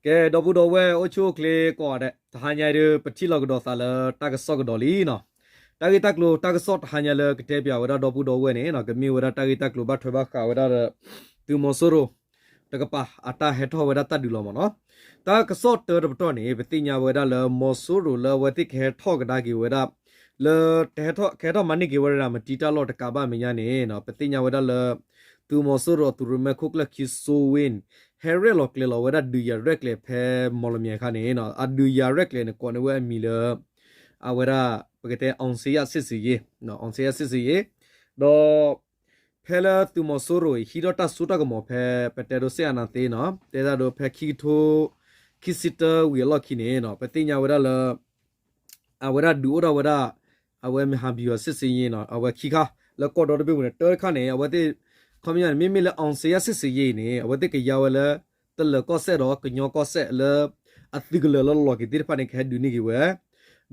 ကဲ ဒီပုၢ်ဒီဝဲၢ် အိၣ်ဆူၣ်အိၣ်ချ့ကိးဂၤဒဲး, တဟါညါအံၤဒုး ပထံၣ်လိာ်ကဒီးသးလၢတၢ်ကစီၣ်ကဒီးလံနီၤ. တၢ်ဂ့ၢ်တၢ်ကျိၤတၢ်ကစီၣ်တဟါညါလၢကတဲပၠးဝဲဒၣ်ဒီပုၢ်ဒီဝဲၢ်န့ၣ်နီၤ, ကမ့ၢ်ဝဲဒၣ်တၢ်ဂ့ၢ်တၢ်ကျိၤဘၣ်ထွဲဘၣ်ဃးဝဲဒၣ်ဒီး သုးမီၤစိရိၤတကပၤ အတၢ်ဟဲထီၣ်ဝဲဒၣ်တၢ်ဒုးလီၤမ့ၢ်နီၤ. တၢ်ကစီၣ်တၢတပတီၢ်န့ၣ် ပသ့ၣ်ညါဝဲဒၣ်လၢ မီၤစိရိၤလၢအဝဲသ့ၣ်ကဟဲထီၣ်ကဒါက့ၤဝဲဒၣ် လၢ ကဟဲထီၣ်မၤန့ၢ်က့ၤဝဲဒၣ် မတံတၢ်လီၢ်တကးဘၣ်မဲာ်ညါန့ၣ်နီၤ, ပသ့ၣ်ညါဝဲဒၣ်လၢ သုးမီၤစိရိၤအသုးရ့မဲခိၣ်ကျၢၢ်ခံ စိဝ့ၣ်န့ၣ် ဟဲရဲၣ်လီၤကျဲၤလီၤဝဲဒၣ်ဒုးယၤရဲၣ်ကျဲၤဖဲမီၣ်လမၠဲၤအခါန့ၣ်နီၤ, အဒုးယၤရဲၣ်ကျဲၤန့ၣ် ကိးန့ၢ်ဝဲအမံၤလၢ အဝဲဒၣ် ပကတဲ အောင်ဇေယျစစ်ဆင်ရေး, အောင်ဇေယျစစ်ဆင်ရေး, ဒီး ဖဲလၢသုးမီၤစိရိၤအံၤ ဟံးထီၣ်တၢ်စိတၢ်ကမီၤဖဲ ပတဲဒိးစ့ၣ်အနၤသ့နီၤ, တဲတၢ်ဒိးဖဲခံကထိ ခံဆံတၢဝံၤအလီၢ်ခံန့ၣ်နီၤ, ပသ့ၣ်ညါဝဲဒၣ်လၢ အဝဲဒၣ်ဒုးအိၣ်ထီၣ်ဝဲဒၣ် အဝဲမဟာဗျူဟာစစ်ဆင်ရေးနီၤ, အဝဲခံခါ လၢကီၢ်ဒီတဘ့ၣ်ပူၤန့ၣ် တၢတခါန့ၣ် အဝဲသ့ၣ် ခီပညီန့ၣ် မ့မ့ၢ်လၢ အောင်ဇေယျစစ်ဆင်ရေးအံၤန့ၣ် အဝဲသ့ၣ်ကယါဝဲလၢ တလၢၤကီၢ်စဲၣ်ဒီးကညီကီၢ်စဲၣ်လၢ အသုးကလၢၤလၢလီၤက့ၤသ့ၣ်တဖၣ်န့ၣ် ကဟဲဒုးန့ၢ်က့ၤဝဲ,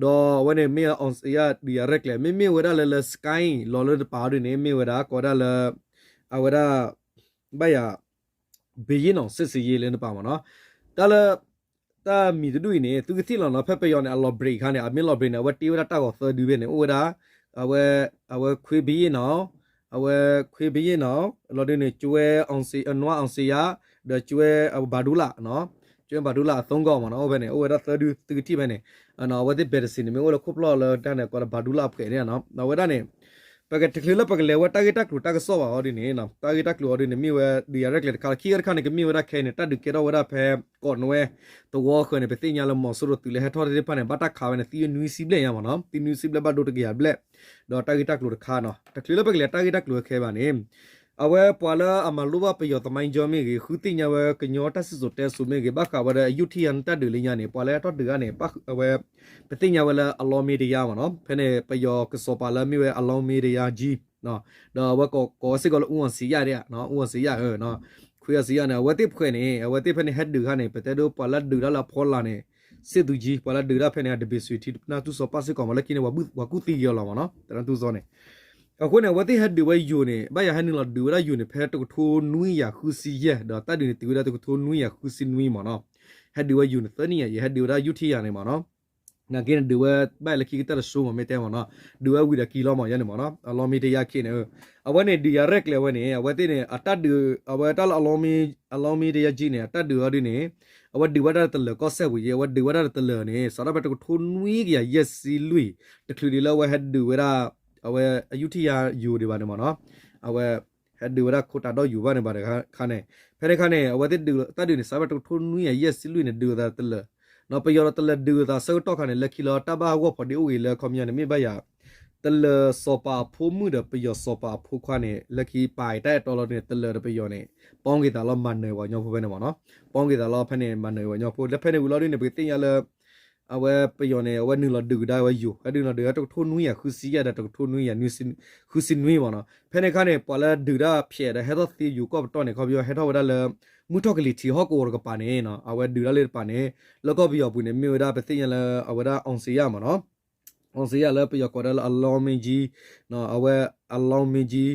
ဒီးအဝဲန့ၣ်မ့ၢ် အောင်ဇေယျ ဒုးယၤရဲၣ်ကျဲၤ, မ့မ့ၢ်ဝဲဒၣ်လၢ လၢ စကဲၣ် လီၤလၢတပၤအီၤဒုးန့ၣ် မ့ၢ်ဝဲဒၣ် ကိးဝဲဒၣ်လၢ အဝဲဒၣ် ဘၣ်ယၤ ဘယ့ၣ်နီၤ စစ်ဆင်ရေး လၢတပၤမ့ၢ်နီၤ, တၢ်လၢ တၢ်မံၤတဒူၣ်အံၤန့ၣ် သုကထံၣ်လီၤနီၤ, ဖဲပယီၤန့ၣ် အလီၤဘြ့းအခါန့ၣ် အမ့ၢ်လီၤဘြ့းန့ၣ် အဝဲတ့ဝဲဒၣ်တၢ်ဂီၤသၢဒုဘ့ၣ်န့ၣ် အိၣ်ဝဲဒၣ် အဝဲ အဝဲခွ့ဘယ့ၣ်နီၤ, အဝဲခွ့ဘယ့ၣ်နီၤ, လီၤဒုးန့ၣ် ကၠွဲ အနွါ အောင်ဇေယျ ဒီးကၠွဲ ဘၤဒူလၣ်, ကၠွဲဘၤဒူလၣ်အသုံးကီၢ်မ့ၢ်နီၤ, အိၣ်ဖဲန့ၣ် အိၣ်ဝဲဒၣ်သၢဒု သုကထံၣ်ဖဲန့ၣ်, အဝဲသ့ၣ်ဘဲးတစံးန့ၣ် မ့ၢ်အိၣ်လၢခိၣ်ဖျီၣ်လၢတၢ်န့ၣ် ကိးလၢဘၤဒူလၣ်အပှဲၤန့ၣ်, အဝဲဒၣ်န့ၣ် ပကတချုးလၢပကလဲၤဝဲတၢ်ဂ့ၢ်တၢ်ကျိၤတၢ်ကစီၣ်ဘၣ်အီၤဒ်န့ၣ် တၢ်ဂ့ၢ်တၢ်ကျိၤအီၤဒ်န့ၣ် မ့ၢ်ဝဲဒုးယၤရဲၣ်ကျဲၤတခါလီၤ. ခံခါတခါန့ၣ် ကမ့ၢ်ဝဲဒၣ်ခဲအံၤန့ၣ် တၢ်ဒုးကဲထီၣ်ဝဲဒၣ်ဖဲ ကိးနွဲ သဝီဃၢၤန့ၣ် ပသ့ၣ်ညါလၢမီၤစိရိၤသုးလၢဟဲထီၣ်သ့ၣ်တဖၣ်န့ၣ် ဘၣ်တၢ်ခးဝဲန့ၣ် သံနွံဆံဘျဲၣ်ညါမ့ၢ်နီၤ, သံနွံဆံဘျဲၣ်ဘၣ်ဒိတကယၤဘျဲၣ်, ဒီးတၢ်ဂ့ၢ်တၢ်ကျိၤတခါနီၤ, တချုးလၢပကလဲၤတၢ်ဂ့ၢ်တၢ်ကျိၤခဲအံၤဘၣ်န့ၣ် အဝဲပှၤလၢအမၤလိဘၣ်ပယီၤသမိုင်းကျောင်းမ့ၢ်ဂ့ၤ, ဃုသ့ၣ်ညါဝဲကညီတၢ်စံၣ်စိၤတဲစိၤမ့ၢ်ဂ့ၤ, ဘၣ်ဃးဝဲဒီး အယူထယၤန့ၣ် တၢ်ဒုးလၢညါန့ၣ် ပှၤလၢဟဲထီၣ်ဒုးတဂၤန့ၣ် အဝဲ ပသ့ၣ်ညါဝဲလၢ အလောင်းမင်းတရား မ့ၢ်နီၤ, ဖဲန့ၣ် ပယီၤကစီၤပၤလၢမ့ၢ်ဝဲ အလောင်းမင်းတရားကြီး ဒီးအဝဲကိး ကိးဝဲစ့ၢ်ကီးလၢ ဦးအောင်ဇေယျ ဒီး ဦးအောင်ဇေယျ ခွ့အောင်ဇေယျန့ၣ် အဝဲသ့ၣ်ဖှဲးန့ၣ် အဝဲသ့ၣ်ဖဲန့ၣ် ဟဲဒုးတခါန့ၣ် ပတဲဒိပှၤလၢဒုးတၢ်လၢအဖီလာ်န့ၣ် စစ်သူကြီး ပှၤလၢဒုးတၢ်ဖဲန့ၣ် အတဘ့ၣ်စွံးထံ နၢ်တူၢ်စီၤပၣ်စ့ၢ်ကီးမး လၢခံန့ၣ် ပှၤကူၣ်သံက့ၤအီၤလီၤမ့ၢ်နီၤ, တၢ်နၢ်တူၢ်စီၤန့ၣ်. အဃိန့ၣ် အဝဲသ့ၣ်ဟဲဒုးဝဲယိၤန့ၣ် ဘၣ်ယၤဟဲနုာ်လီၤဒုးဝဲဒၣ်ယိၤန့ၣ် ဖဲတကထိနွံကယၤဃုဆံယဲၢ် ဒီးတၢ်ဒုးန့ၣ်တုၤဝဲဒၣ်တကထိနွံကယၤဃုဆံနွံမ့ၢ်နီၤ, ဟဲဒုးဝဲယိၤန့ၣ် သၢနံၣ်ယဲၢ် ယဟဲဒုးဝဲဒၣ်ယူထယၤန့ၣ်မ့ၢ်နီၤ. နာ်က့န့ၣ် ဒုးဝဲဘၣ်လၢခံကတၢၢ်တစိၤမ့ၢ်မ့ၢ်တဲမ့ၢ်နီၤ, ဒုးဝဲဝံၤဒီးက့ၤလီၤမ့ၢ်ယဲန့ၣ်မ့ၢ်နီၤ, အလောင်းမင်းတရားခံန့ၣ်, အဝဲန့ၣ် ဒုးယၤရဲၣ်ကျဲၤဝဲန့ၣ် အဝဲသ့ၣ်န့ၣ် အတၢ်ဒုး အဝဲတၢ်လၢ အလောင်းမင်းတရားကြီးန့ၣ် အတၢ်ဒုးအီၤဒ်န့ၣ် အဝဲဒုးဝဲဒၣ်တလၢၤကီၢ်စဲၣ်ပူၤယဲ အဝဲဒုးဝဲဒၣ်တလၢၤန့ၣ် စးထီၣ်ဖဲတကထိနွံကယၤယဲၢ်ဆံလွံၢ် တချုးဒံးလၢအဝဲဟဲဒုးဝဲဒၣ် အဝဲအယူထယၤယိၤဒံးဘၣ်န့ၣ်မ့ၢ်နီၤ, အဝဲ ဟဲဒုးဝဲဒၣ်ခိၣ်တၢ်ဒီးယိၤဘၣ်န့ၣ်ဘၣ်တခါန့ၣ်, ဖဲန့ၣ်အခါန့ၣ် အဝဲသ့ၣ်ဒုးတၢ်ဒုးန့ၣ် စးဖဲတကထိနွံကယၤယဲၢ်ဆံလွံၢ်န့ၣ် ဒုးအသးတလၢၤ, ပယီၤဒီးတလၢၤဒုးအသးဆၢကတီၢ်ခါန့ၣ် လၢခံလီၤတၢ်ဘၣ်ဂီၢ်ဖီဒ့အိၣ်ဂ့ၤလၢခီပညီန့ၣ် မ့ၢ်ဘၣ်ယၤ တလၢၤစီၤပၤအဖိမုၣ်ဒီးပယီၤစီၤပၤအဖိခွါန့ၣ် လၢခံပာ်အတၢ်အဲၣ်တီလီၤဒ်န့ၣ် တလၢၤဒီးပယီၤန့ၣ် ပီၣ်က့ၤသးလီၤမၤနၢၤပှၤကညီဖိဖဲန့ၣ်မ့ၢ်နီၤ, ပီၣ်က့ၤသးလီၤဖဲန့ၣ် မၤနၢၤပှၤကညီဖိ လၢဖဲန့ၣ်ဝံၤလီၤဒ်န့ၣ် ပကသ့ၣ်ညါလၢ အဝဲပယီၤန့ၣ် အဝဲနုာ်လီၤဒုးကဒါဝဲယိၤ ဟဲဒုးလီၤဒုးဝဲတကထိနွံကယၤဃုဆံယဲၢ်ဒီးတကထိနွံကယၤ ဃုဆံနွံမ့ၢ်နီၤ, ဖဲန့ၣ်အခါန့ၣ် ပှၤလၢဒုးတၢ်ဖျဲးဒီးဟဲထီၣ်သ့ယိၤကီၢ်ပတီၢ်န့ၣ် ခီပညီဟဲထီၣ်ဝဲဒၣ်လၢ မုၢ်ထီၣ်ကလံၤထံးဟီၣ်ကဝီၤတကပၤန့ၣ် အဝဲဒုးတၢ်လၢတပၤန့ၣ် လၢကီၢ်ပယီၤပူၤန့ၣ် မ့ၢ်ဝဲဒၣ်ပသ့ၣ်ညါလၢအဝဲဒၣ် အောင်ဇေယျ မ့ၢ်နီၤ, အောင်ဇေယျ လၢပယီၤကိးဒၣ်လၢ အလောင်းမင်းကြီး အဝဲ အလောင်းမင်းကြီး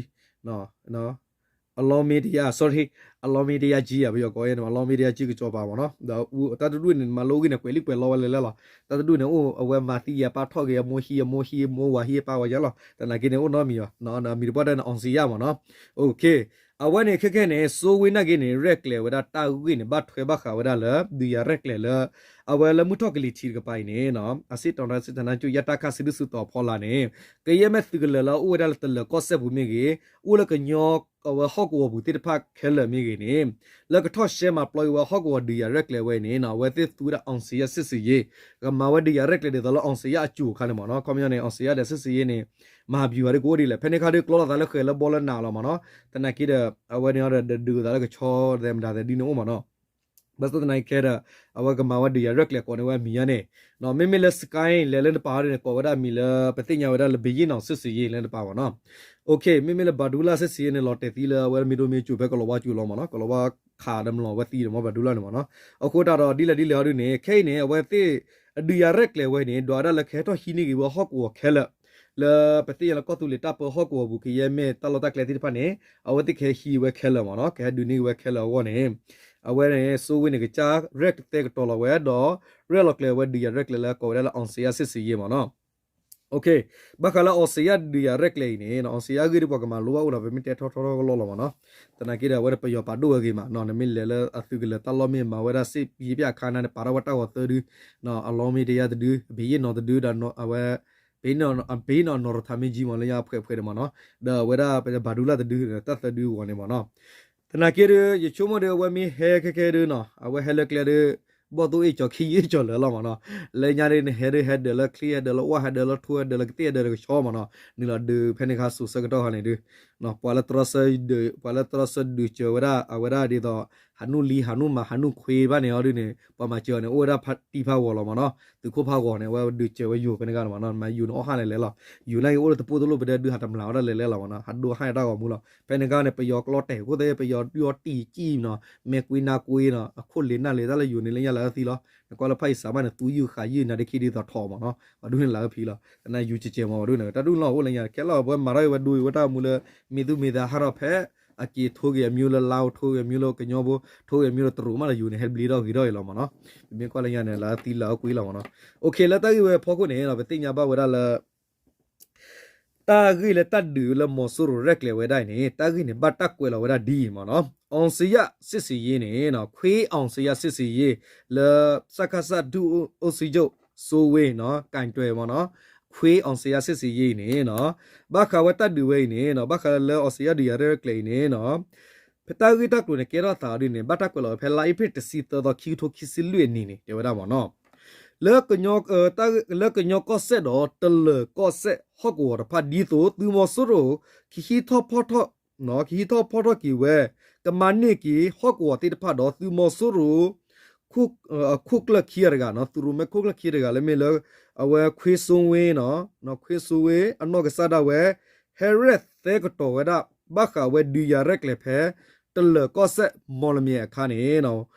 အလောင်းမင်းတရား sorry အလောင်းမင်းတရားကြီး ပယီၤကိးဝဲန့ၣ် အလောင်းမင်းတရားကြီး ကစီၤပၤမ့ၢ်နီၤ, ဒီးတၢ်တဒူၣ်န့ၣ် မၤလိဂ့ၤန့ၣ် ကွဲးလံာ်ကွဲးလီဝဲလဲၣ်လဲၣ်လီၤ, တၢ်တဒူၣ်န့ၣ် အိၣ်အဝဲမၤသံယဲပာ်ထီၣ်က့ၤ အမိၢ်ဟံးအမိၢ်ဟံး အမိၢ်ဝၤဟံးပာ်ဝဲယဲလီၤ, တနာ်က့န့ၣ် အိၣ်နီတမံၤဘၣ်, မံၤတပှၢ်တၢ်န့ၣ် အောင်ဇေယျ မ့ၢ်နီၤ, အဝဲန့ၣ်ခဲခဲန့ၣ် စိဝ့ၢ်နာ်က့န့ၣ် ရဲၣ်ကျဲၤဝဲဒၣ်တၢ်ဂ့ၢ်န့ၣ် ဘၣ်ထွဲဘၣ်ဃးဝဲဒၣ်လၢ ဒုးယၤရဲၣ်ကျဲၤလၢ အဝဲလၢမုၢ်ထီၣ်ကလံၤထံးတကပၤအံၤန့ၣ် အစ့ၣ်တီၤ စစ်ဌာနချုပ် ယဲၢ် တၢ်ခၣ် စံးဒုၣ်စုတီၤဖီလာ်န့ၣ် ကယဲၢ်မ့ၢ်သုးကလၢၤလၢအအိၣ်ဝဲဒၣ်လၢတလၢၤကီၢ်စဲၣ်ပူၤမ့ၢ်ဂ့ၤ, အိၣ်လၢကညီအဝဲဟီၣ်ကဝီၤပူၤသ့ၣ်တဖၣ်ခဲလၢာ်မ့ၢ်ဂ့ၤန့ၣ် လၢကထီၣ်ရှဲမၤပျီက့ၤဝဲဟီၣ်ကဝီၤဒုးယၤရဲၣ်ကျဲၤဝဲအံၤန့ၣ် အဝဲသ့ၣ်သူဝဲဒၣ် အောင်ဇေယျစစ်ဆင်ရေး ကမၤဝဲဒုးယၤရဲၣ်ကျဲၤဒ်သိးလၢ အောင်ဇေယျ အစိၤအခါန့ၣ်မ့ၢ်နီၤ, ခီပညီန့ၣ် အောင်ဇေယျ ဒီး စစ်ဆင်ရေး န့ၣ် မၤဟးဘျူးဝဲဒၣ်ကအိၣ်ဒ်လဲၣ်, ဖဲန့ၣ်အခါဒုးကျီလိာ်သးလၢဃဲၤလၢဘီလၢနးလီၤမ့ၢ်နီၤ, တနာ်က့ဒီး အဝဲန့ၣ်ဒီးဒုးသးလၢကဆီသဲးမတၤသဲးဒ်န့ၣ်အိၣ်မ့ၢ်နီၤ ဘၣ်ဆၣ်သနာ်က့ဒီး အဝဲကမၤဝဲဒုးယၤရဲၣ်ကျဲၤကိးန့ၢ်ဝဲအမံၤညါန့ၣ်, မ့မ့ၢ်လၢ စကဲၣ် လဲၤလၢတပၤအီၤဒ်န့ၣ် ကိးဝဲဒၣ်အမံၤလၢ ပသ့ၣ်ညါဝဲဒၣ်လၢ ဘယ့ၣ်နီၤ စစ်ဆင်ရေး လၢတပၤမ့ၢ်နီၤ, မ့မ့ၢ်လၢ ဘၤဒူလၣ် စစ်ဆင်ရေး န့ၣ် လီၤတဲာ်သံလၢအဝဲမ့ၢ်ဒိၣ်မ့ၢ်စူၤဖဲကလီၤဝါစူၤလီၤမ့ၢ်နီၤ, ကလီၤဝါခးဒီးမလီၤဝဲသံဒီးမ့ၢ်ဘၤဒူလၣ်န့ၣ်မ့ၢ်နီၤ, အဃိတၢ်ဒီးဒ်လဲၣ်ဒ်လဲၣ်အီၤဒ်န့ၣ် ခဲအံၤန့ၣ် အဝဲသ့ၣ် အဒုးယၤရဲၣ်ကျဲၤဝဲန့ၣ် ဒွးဒၣ်လၢကဟဲထီၣ်ဟံးန့ၢ်က့ၤဝဲဟီၣ်ကဝီၤခဲလၢာ် လၢပသ့ၣ်ညါလၢကီၢ်သူလ့ၤတၢ်ပၢဟီၣ်ကဝီၤပူၤ ကယဲၢ်မ့ၢ်တၢ်လီၢ်တၢ်ကျဲသ့ၣ်တဖၣ်န့ၣ် အဝဲသ့ၣ်ကဟဲဟံးဝဲခဲလၢာ်မ့ၢ်နီၤ, ကဟဲဒုးန့ၢ်ဝဲခဲလၢာ်အဂီၢ်န့ၣ်, အဝဲန့ၣ် စိဝ့န့ၣ် ကစၢ်ရဲၣ်သဲကတီၤလီၤဝဲဒီး ရဲၣ်လီၤကျဲၤဝဲဒုးယၤရဲၣ်ကျဲၤလၢကိးဝဲဒၣ်လၢ အောင်ဇေယျစစ်ဆင်ရေး မ့ၢ်နီၤ. ဘၣ်ဃးလၢ အောင်ဇေယျ ဒုးယၤရဲၣ်ကျဲၤအံၤန့ၣ် အောင်ဇေယျ အဂ့ၢ်ဒ်ပှၤကမၤလိဘၣ်အိၣ်ဒီး ပမ့ၢ်တဲထီၣ်ထီထီၣ်ကလီလီၤမ့ၢ်နီၤ. သနာ်က့ဒီး အဝဲဒၣ်ပယီၤပာ်ဒိၣ်ဝဲဂ့ၤမးနီၤ, နမ့ၢ်လဲၤလၢအသုးကလၢၤတၢ်လီၢ်မ့ၢ်မၤဝဲဒၣ် စစ်ရေးပြအခန်းန့ၣ် ပာ်ထီၣ်ဝဲတၢ်ဂီၤသၢဒု, အလီၢ်မ့ၢ်တယၢ်တဒု, ဘ့ၣ်ယ့ၣ်နီၤတဒုဒီး အဝဲ ဘ့ၣ်ယ့ၣ်နီၤ နီၤရထၢမ်မ့ၢ်ကၠံမ့ၢ် လၢညါဖှဲးဖှဲးဒီးမ့ၢ်နီၤ, ဒီးအဝဲဒၣ်ပဘၤဒူလၢ်တဒု တၢ်သၢဒုအဂီၢ်န့ၣ်မ့ၢ်နီၤ. သနာ်က့ဒီး ယဆိကမိၣ်ဒီး အဝဲမ့ၢ်ဟဲခဲခဲဒီးနီၤ အဝဲဟဲလၢကျဲဒီး ဘီၣ်သိၣ်အ့ၣ်ကၠီၤ ခံယ့ၣ်ကၠီၤလၢာ်လီၤမ့ၢ်နီၤ. လၢညါဒီး နဟဲဒီး ဟဲဒၢးလၢချံ ဟဲဒၢးလၢဝၣ် ဟဲဒၢးလၢထိ ဟဲဒၢးလၢကသ့ၣ် ဟဲဒၢးလၢကဆီမ့ၢ်နီၤ, နုာ်လီၤဒုးဖဲန့ၣ်အခါ စိာ်ဆၢကတီၢ်ခါန့ၣ်ဒီး ပှၤလၢတြီဆၢဒုး ပှၤလၢတြီဆၢဒုးစၢၤဝဲဒၣ် အဝဲဒၣ်ဒ်သိး ဟးနူၣ်လံ ဟးနူၣ်မး ဟးနူၣ်ခွ့ဘၣ်န့ၣ်အီၤဒုးန့ၣ် ပှၤမၤစၢၤအီၤန့ၣ် အိၣ်ဝဲဒၣ်တံၢ်ဖးဂီၤလီၤမ့ၢ်နီၤ, သုးခိၣ်ဖးဂီၤန့ၣ် အဝဲဒုးစၢၤဝဲယိၤဖဲန့ၣ်အခါန့ၣ်မ့ၢ်နီၤ, မ့ၢ်ယိၤန့ၣ်အီၣ်ဟါလဲၤလဲၤလီၤ, ယိၤနာ်က့အိၣ်လၢတပိၢ်တလိၣ် ပတဲဒုးဟးတမျးဝဲဒၣ်လဲၤလဲၤလီၤမ့ၢ်နီၤ, ဟးဒိဟါတၢ်ဂီၤမူလီၤ, ဖဲန့ၣ်အခါန့ၣ် ပယီၤကလီတဲာ်အဃိသတး ပယီၤဒုးအီၤတံၢ်ကံၢ်နီၤ, မဲာ်ကွ့နါကွ့နီၤ, အခိၣ်လ့ၤနၢ်လ့ၤတၢ်လၢယိၤန့ၣ် လၢညါလၢအသံလီၤ, နကွၢ်လၢဖးအံၤစးမးန့ၣ် သူယုၢ်ဃာ်ယုၢ်နၤဒ်ခံဒ်သိးထီၣ်မ့ၢ်နီၤ, ပှၤဒုးန့ၣ်လၢအဖံလီၤ, သနာ်ယိၤကဲးကဲးမ့ၢ်ပှၤဒုးန့ၣ် တၢ်ဒုးလီၤအိၣ်လၢညါ ခဲလီၤဝဲမၤထီၣ်က့ၤဝဲဒုးဝဲတၢ်မူလၢ မ့ၢ်သူမ့ၢ်သးဟးထီၣ်ဖဲ အက့ၤထိက့ၤအမံၤလၢလါအိၣ် ထိက့ၤအမံၤလၢကညီဖိ ထိက့ၤအမံၤလၢတရူးမးလၢယိၤန့ၣ် ဟဲဘျ့ထီၣ်ဂ့ၤထီၣ်အံၤလီၤမ့ၢ်နီၤ, ပမ့ၢ်ကွၢ်လၢညါန့ၣ် လၢအသံလၢအကွံလီၤမ့ၢ်နီၤ, အိၣ်ခ့ လၢတၢ်ဂ့ၢ်ဝဲအဖီခိၣ်န့ၣ် ပသ့ၣ်ညါဘၣ်ဝဲဒၣ်လၢ တၢ်ဂ့ၢ်လၢတၢ်ဒုးလၢမီၤစိရိၤရဲၣ်ကျဲၤဝဲဒၣ်အံၤန့ၣ် တၢ်ဂ့ၢ်န့ၣ် ဘၣ်တၢ်ကွဲးလီၤဝဲဒၣ်ဒ်အံၤမ့ၢ်နီၤ, အောင်ဇေယျစစ်ဆင်ရေးန့ၣ် ခွ့ အောင်ဇေယျစစ်ဆင်ရေး လၢ စကစ ဒု စစ်ဆင်ရေးချုပ် စိုးဝင်းနီၤ ကိုင်တွယ်မ့ၢ်နီၤ, ခွ့ အောင်ဇေယျစစ်ဆင်ရေးအံၤန့ၣ်နီၤ ဘၣ်ဃးဝဲတၢ်ဒုးဝဲအံၤန့ၣ်နီၤ ဘၣ်ဃးလၢ အောင်ဇေယျ ဒုးယၤရဲၣ်ကျဲၤအံၤန့ၣ်နီၤ တၢ်ဂ့ၢ်တၢ်ကျိၤန့ၣ် ကဲထီၣ်သးအီၤဒ်န့ၣ် ဘၣ်တၢ်ကွဲးလီၤဝဲဖဲလါအ့ဖြ့ၣ်တဆံသၢသီ ခံကထိခံဆံလွံၢ်အနံၣ်န့ၣ် တဲဝဲဒၣ်မ့ၢ်နီၤ လၢ လၢကညီကီၢ်စဲၣ်ဒီး တလၢၤကီၢ်စဲၣ်ဟီၣ်ကဝီၤတဖၣ် ဒ်သိးသုးမီၤစိရိၤ ကဟံးထီၣ်ဖီၣ်ထီၣ် ကဟံးထီၣ်ဖီၣ်ထီၣ်က့ၤဝဲ ကမၤန့ၢ်က့ၤဟီၣ်ကဝီၤသ့ၣ်တဖၣ်ဒီး သုးမီၤစိရိၤ ခိၣ်ကျၢၢ်ခံဂၤတဂၤနီၤ သုးရိၣ်မဲခိၣ်ကျၢၢ်ခံဂၤတဂၤလၢမ့ၢ်လၢ အဝဲခွ့စိဝ့နီၤ ခွ့စိဝ့ အနီၢ်ကစၢ်ဒၣ်ဝဲ ဟဲရဲၣ်သဲကတီၤဝဲဒၣ် ဘၣ်ဃးဝဲဒုးယၤရဲၣ်ကျဲၤဖဲ တလၢၤကီၢ်စဲၣ်မီၣ်လမၠဲၣ်အခါန့ၣ်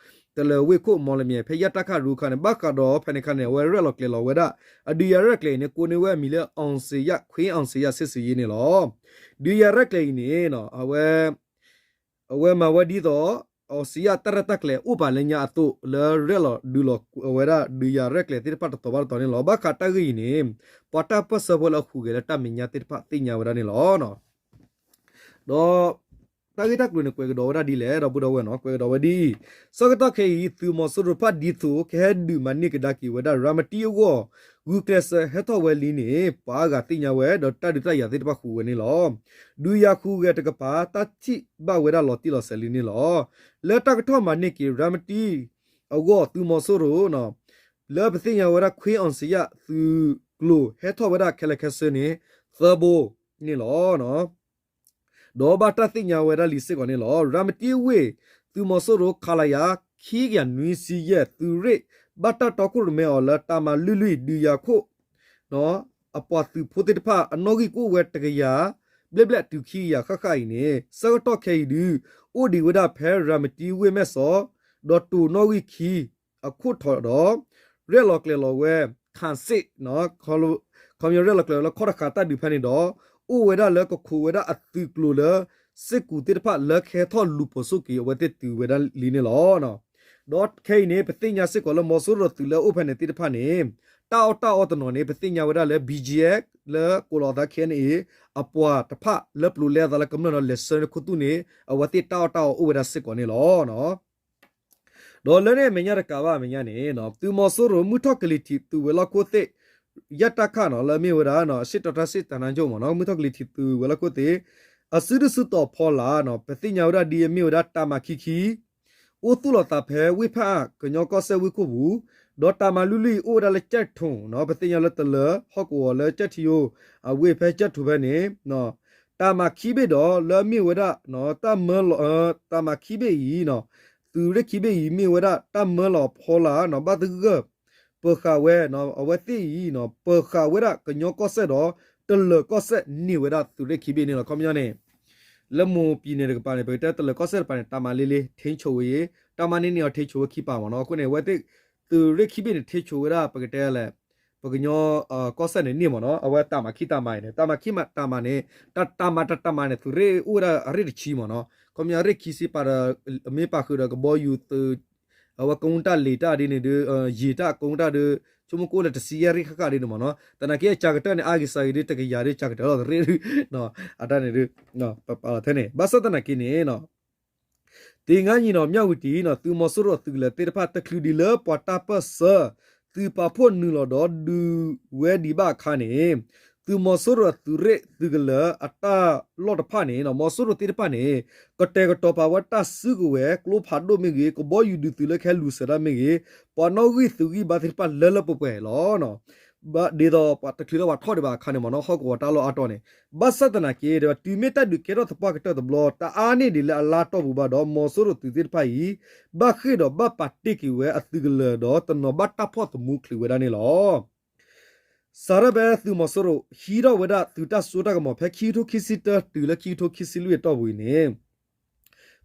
တလၢၤဝ့ၢ်ခိၣ်မီၣ်လမၠဲၣ် ဖဲယဲၢ်တၢ်ခၣ်ရူၢ်အခါန့ၣ် ဘၣ်ဃးဒီးဖဲန့ၣ်အခါန့ၣ် အဝဲရဲၣ်လီၤကျဲၤလီၤဝဲဒၣ် အဒုးယၤရဲၣ်ကျဲၤအံၤန့ၣ် ကိးန့ၢ်ဝဲအမံၤလၢ အောင်ဇေယျ ခွ့အောင်ဇေယျစစ်ဆင်ရေးန့ၣ်လီၤ. ဒုးယၤရဲၣ်ကျဲၤအံၤန့ၣ် အဝဲ အဝဲမၤဝဲဒ်သိး အောင်ဇေယျ တၢ်ရဲၣ်တၢ်ကျဲၤအိၣ်ပာ်လၢညါအသိး လၢရဲၣ်လီၤဒုးလီၤဝဲဒၣ် ဒုးယၤရဲၣ်ကျဲၤသ့ၣ်တဖၣ်တတီၤဘၣ်တတီၤန့ၣ်လီၤ. ဘၣ်ဃးတၢ်ဂ့ၢ်အံၤန့ၣ် ပှၤတၢ်ပၢၢ်ဆၢဖိလၢအဟူးဂဲၤလၢတၢ်မဲာ်ညါသ့ၣ်တဖၣ်သ့ၣ်ညါဝဲဒၣ်န့ၣ်လီၤ. ဒီး တၢ်ဂ့ၢ်တၢ်ကျိၤန့ၣ် ကွဲးကဒီးဝဲဒၣ်ဒ်လဲၣ် ဒီပုၢ်ဒီဝဲၢ်နီၤ ကွဲးကဒီးဝဲဒ်အံၤ, ဆၢကတီၢ်ခဲအံၤ သုးမီၤစိရိၤတဖၣ်ဒ်သိး ကဟဲဒုးမၤန့ၢ်ကဒါက့ၤဝဲဒၣ် ရၤမတံအဂီၢ် ဂုာ်ကျဲးစၢးဟဲထီၣ်ဝဲလံန့ၣ် ပှၤအါဂၤသ့ၣ်ညါဝဲ ဒီးတၢ်ဒုးတၢ်ယၤသ့ၣ်တဖၣ်ဟူးဝဲန့ၣ်လီၤ. ဒုးယၤဟူးဂဲၤတကပၤ တၢ်ထံၣ်ဘၣ်ဝဲဒၣ်လီၤတံၢ်လီၤဆဲးလံန့ၣ်လီၤ. လၢတၢ်ကထီၣ်မၤန့ၢ်က့ၤ ရၤမတံအဂီၢ် သုးမီၤစိရိၤ လၢပသ့ၣ်ညါဝဲဒၣ် ခွ့အောင်ဇေယျ သုးကျိၤဟဲထီၣ်ဝဲဒၣ်ခဲလၢာ်ခဲဆ့န့ၣ် သၢဘိန့ၣ်လီၤ. ဒီးဘၣ်တၢ်သ့ၣ်ညါဝဲဒၣ်လံစ့ၢ်ကီးန့ၣ်လီၤ. ရၤမတံဝ့ၢ် သုးမီၤစိရိၤ ခလရ ခံကယၤနွံဆံယဲၢ် သုးရ့ၣ် ဘၣ်တၢ်တီခိၣ်ရိၣ်မဲအီၤလၢတၢ်မၤလွံၢ်လွံၢ် ဒုးယၤခိၣ် အပှၤသုးဖိသ့ၣ်တဖၣ် အနီၣ်ဂံၢ်ကအိၣ်ဝဲတကယၤ ဘျဲၣ်ဘျဲၣ်တုၤခံကယၤဃၣ်ဃၣ်အံၤန့ၣ် ဆၢကတီၢ်ခဲအံၤဒုး အိၣ်ဒံးဝဲဒၣ်ဖဲ ရၤမတံဝ့ၢ်မဲၢ်စီး ဒီးတိၤနီၣ်ဂံၢ်ခံ အခိၣ်ထံးဒီး ရဲၣ်လီၤကျဲၤလီၤဝဲ ခၣ်စ့ၣ် ခီပညီရဲၣ်လီၤကျဲၤလီၤလၢခီၣ်တဃာ်တၢ်ဒုးဖဲန့ၣ်ဒီး အိၣ်ဝဲဒၣ်လၢကခိးဝဲဒၣ်အသုးကျိၤလၢ စ့ၢ်ကူးသ့ၣ်တဖၣ်လၢကဟဲထီၣ်လူၤပိာ်ဆူၣ်က့ၤအဝဲသ့ၣ်တုၤဝဲဒၣ်လံန့ၣ်လီၤ. ဒီးခဲအံၤန့ၣ် ပသ့ၣ်ညါစ့ၢ်ကီးလၢမီၤစိရိၤသုးလၢအိၣ်ဖဲန့ၣ်သ့ၣ်တဖၣ်န့ၣ် တၢ်အီၣ်တၢ်အီတနီၤန့ၣ် ပသ့ၣ်ညါဝဲဒၣ်လၢ ဘီၣ်ကၠၣ် လၢကိးလီၤအသး ခ့ၣ်အဲၣ်ယူၣ် အပှၤတဖၣ်လၢပျိၤလဲအသးလၢကမျၢၢ်ဒီးလဲၤဆှၢန့ၢ်ခိၣ်သူၣ်န့ၣ် အဝဲသ့ၣ်တၢ်အီၣ်တၢ်အီအိၣ်ဝဲဒၣ်စ့ၢ်ကီးန့ၣ်လီၤ. ဒီးလၢန့ၣ်အမဲာ်ညါတကးဘၣ်အမဲာ်ညါန့ၣ် သုးမီၤစိရိၤ မုၢ်ထီၣ်ကလံၤထံးသုးဝဲၤလီၢ်ခိၣ်သ့ၣ် ယဲၢ်တၢ်ခၣ်နီၤ လၢအမ့ၢ်ဝဲဒၣ် အရှေ့တောင်တိုင်းစစ်ဌာနချုပ်မ့ၢ်နီၤ မုၢ်ထီၣ်ကလံၤထံးသုးဝဲၤလီၢ်ခိၣ်သ့ၣ် အစုဒုၣ်စုတီၤဖီလာ် ပသ့ၣ်ညါဝဲဒၣ်ဒ်အမ့ၢ်ဝဲဒၣ် တပ်မ ခံခံ အိၣ်သူၣ်လီၤသးဖဲဝ့ၢ်ဖၣ်အၣ် ကညီကီၢ်စဲၣ်ဝ့ၢ်ခိၣ်ပူၤ ဒီး တပ်မ လွံၢ်လွံၢ် အိၣ်ဝဲဒၣ်လၢကၠဲၣ်ထိၣ်နီၤ ပသ့ၣ်ညါလၢတလၢၤဟီၣ်ကဝီၤလၢကၠဲၣ်ထံယိ အဝ့ၢ်ဖဲကၠဲၣ်ထိၣ်ဖဲန့ၣ် တပ်မ ခံဘ့ၣ်ဒီး လၢအမ့ၢ်ဝဲဒၣ် တၢ်မၢလီၤ တပ်မ ခံဘ့ၣ်အံၤ သုးရ့ၣ်ခံဘ့ၣ်အံၤ မ့ၢ်ဝဲဒၣ်တၢ်မၢလီၤဖီလာ်နီၤ ဘၣ်သဂၢၢ် ပၢၤဃာ်ဝဲ အဝဲသ့ၣ်အံၤ ပၢၤဃာ်ဝဲဒၣ်ကညီကီၢ်စဲၣ်ဒီး တလၢၤကီၢ်စဲၣ်န့ၢ်ဝဲဒၣ်သုးရ့ၣ်ခံဘ့ၣ်န့ၣ်လီၤ. ခီပညီန့ၣ် လၢမွန်ပြည်နယ်တကပၤန့ၣ် ပကတဲတလၢၤကီၢ်စဲၣ်တကပၤန့ၣ် တပ်မ လေးလေး ထိန်းချုပ်ဝဲအံၤ တပ်မ နှစ်နှစ် အီၤ ထိန်းချုပ်ဝဲခံပၤမ့ၢ်နီၤ အဃိန့ၣ် အဝဲသ့ၣ် သုးရ့ၣ်ခံဘ့ၣ်န့ၣ် ထိန်းချုပ်ဝဲဒၣ် ပကတဲလဲၣ် ပကညီကီၢ်စဲၣ်န့ၣ်န့ၢ်မ့ၢ်နီၤ အဝဲတပ်မ ခံတပ်မ အံၤန့ၣ် တပ်မ ခံတပ်မ န့ၣ် တတပ်မ တတပ်မ န့ၣ် သုးရ့ၣ်အိၣ်ဝဲဒၣ်အရ့ၣ်တဆံမ့ၢ်နီၤ ခီပညီရ့ၣ်ခံဆံပာ်ဒီး မ့ၢ်ပာ်ဃုာ်ဒီးကဘီယူၤသုး အဝဲကုန်းတပ် လေတပ် ဒ်န့ၣ်ဒီး ရေတပ် ကုန်းတပ် ဒီး ဆိကမိၣ်ကအိၣ်လၢတဆံယဲၢ်ရ့ၣ်ဃၣ်ဃၣ်ဒ်န့ၣ်မ့ၢ်နီၤ. သနာ်က့အစှၤကတၢၢ်န့ၣ် အါဂ့ၤစှၤဂ့ၤဒီး တကယၤဒီးစှၤကတၢၢ်လီၤ တရ့ၣ်ဒုး အတၢ်န့ၣ်ဒုး ပာ်လီၤထဲန့ၣ် ဘၣ်ဆၣ်သနာ်က့န့ၣ် တနံၤညါအံၤနီၤ မၠၣ်ဝတံၤနီၤ သုးမီၤစိရိၤအသုးကလၢၤသ့ၣ်တဖၣ် တချုးဒံးလၢပှၤတၢ်ပၢၢ်ဆၢ သုးပာ်ဖှိၣ်နုာ်လီၤဒီးဒုးဝဲဒံးဘၣ်အခါန့ၣ် သုးမီၤစိရိၤအသုးရ့ၣ်သုးကလၢၤအတၢ်လီၢ်တဖၣ်န့ၣ် မီၤစိရိၤသ့ၣ်တဖၣ်န့ၣ် ကတဲာ်ကတီၤပာ်ဝဲတၢ်စုကဝဲၤ ကျိဖးဒိၣ်မ့ၢ်ဂ့ၤ ကဘီယူၤဒုးသုးလၢကဟဲလူၤစၢၤတၢ်မ့ၢ်ဂ့ၤ ပှၤနီၣ်ဂံၢ်သုးဂံၢ်ဘါသ့ၣ်တဖၣ်လၢလၢပှဲၤပှဲၤလီၤ. ဒ်သိးပှၤတချုးလၢပှၤထီၣ်ဒံးဘၣ်အခါန့ၣ်မ့ၢ်နီၤ ဟီၣ်ကဝီၤတၢ်လီၢ်အါတီၢ်န့ၣ် ဘၣ်ဆၣ်သနာ်က့ တုၤမ့ၢ်တၢ်ဒုးကဲထီၣ်သပှၢ်ကတၢၢ်တဘျီ တအါန့ၢ်ဒံးလၢအလါတီၢ်ပူၤဘၣ်ဒီး မီၤစိရိၤသုးသ့ၣ်တဖၣ်အံၤ ဘၣ်ဃ့ၢ်ဒီးဘၣ်ပာ်တ့ၢ်က့ၤဝဲအသုးကလၢၤဒီး တနီၤဘၣ်တၢ်ဖီၣ်သမူချုးဝဲဒၣ်န့ၣ်လီၤ. စးထီၣ်ဖဲသုးမီၤစိရိၤ ဟံးထီၣ်ဝဲဒၣ်သုးတၢ်စိတၢ်ကမီၤဖဲခံကထိခံဆံတၢ တုၤလၢခံကထိခံဆံလွံၢ်အတီၢ်ပူၤအံၤန့ၣ်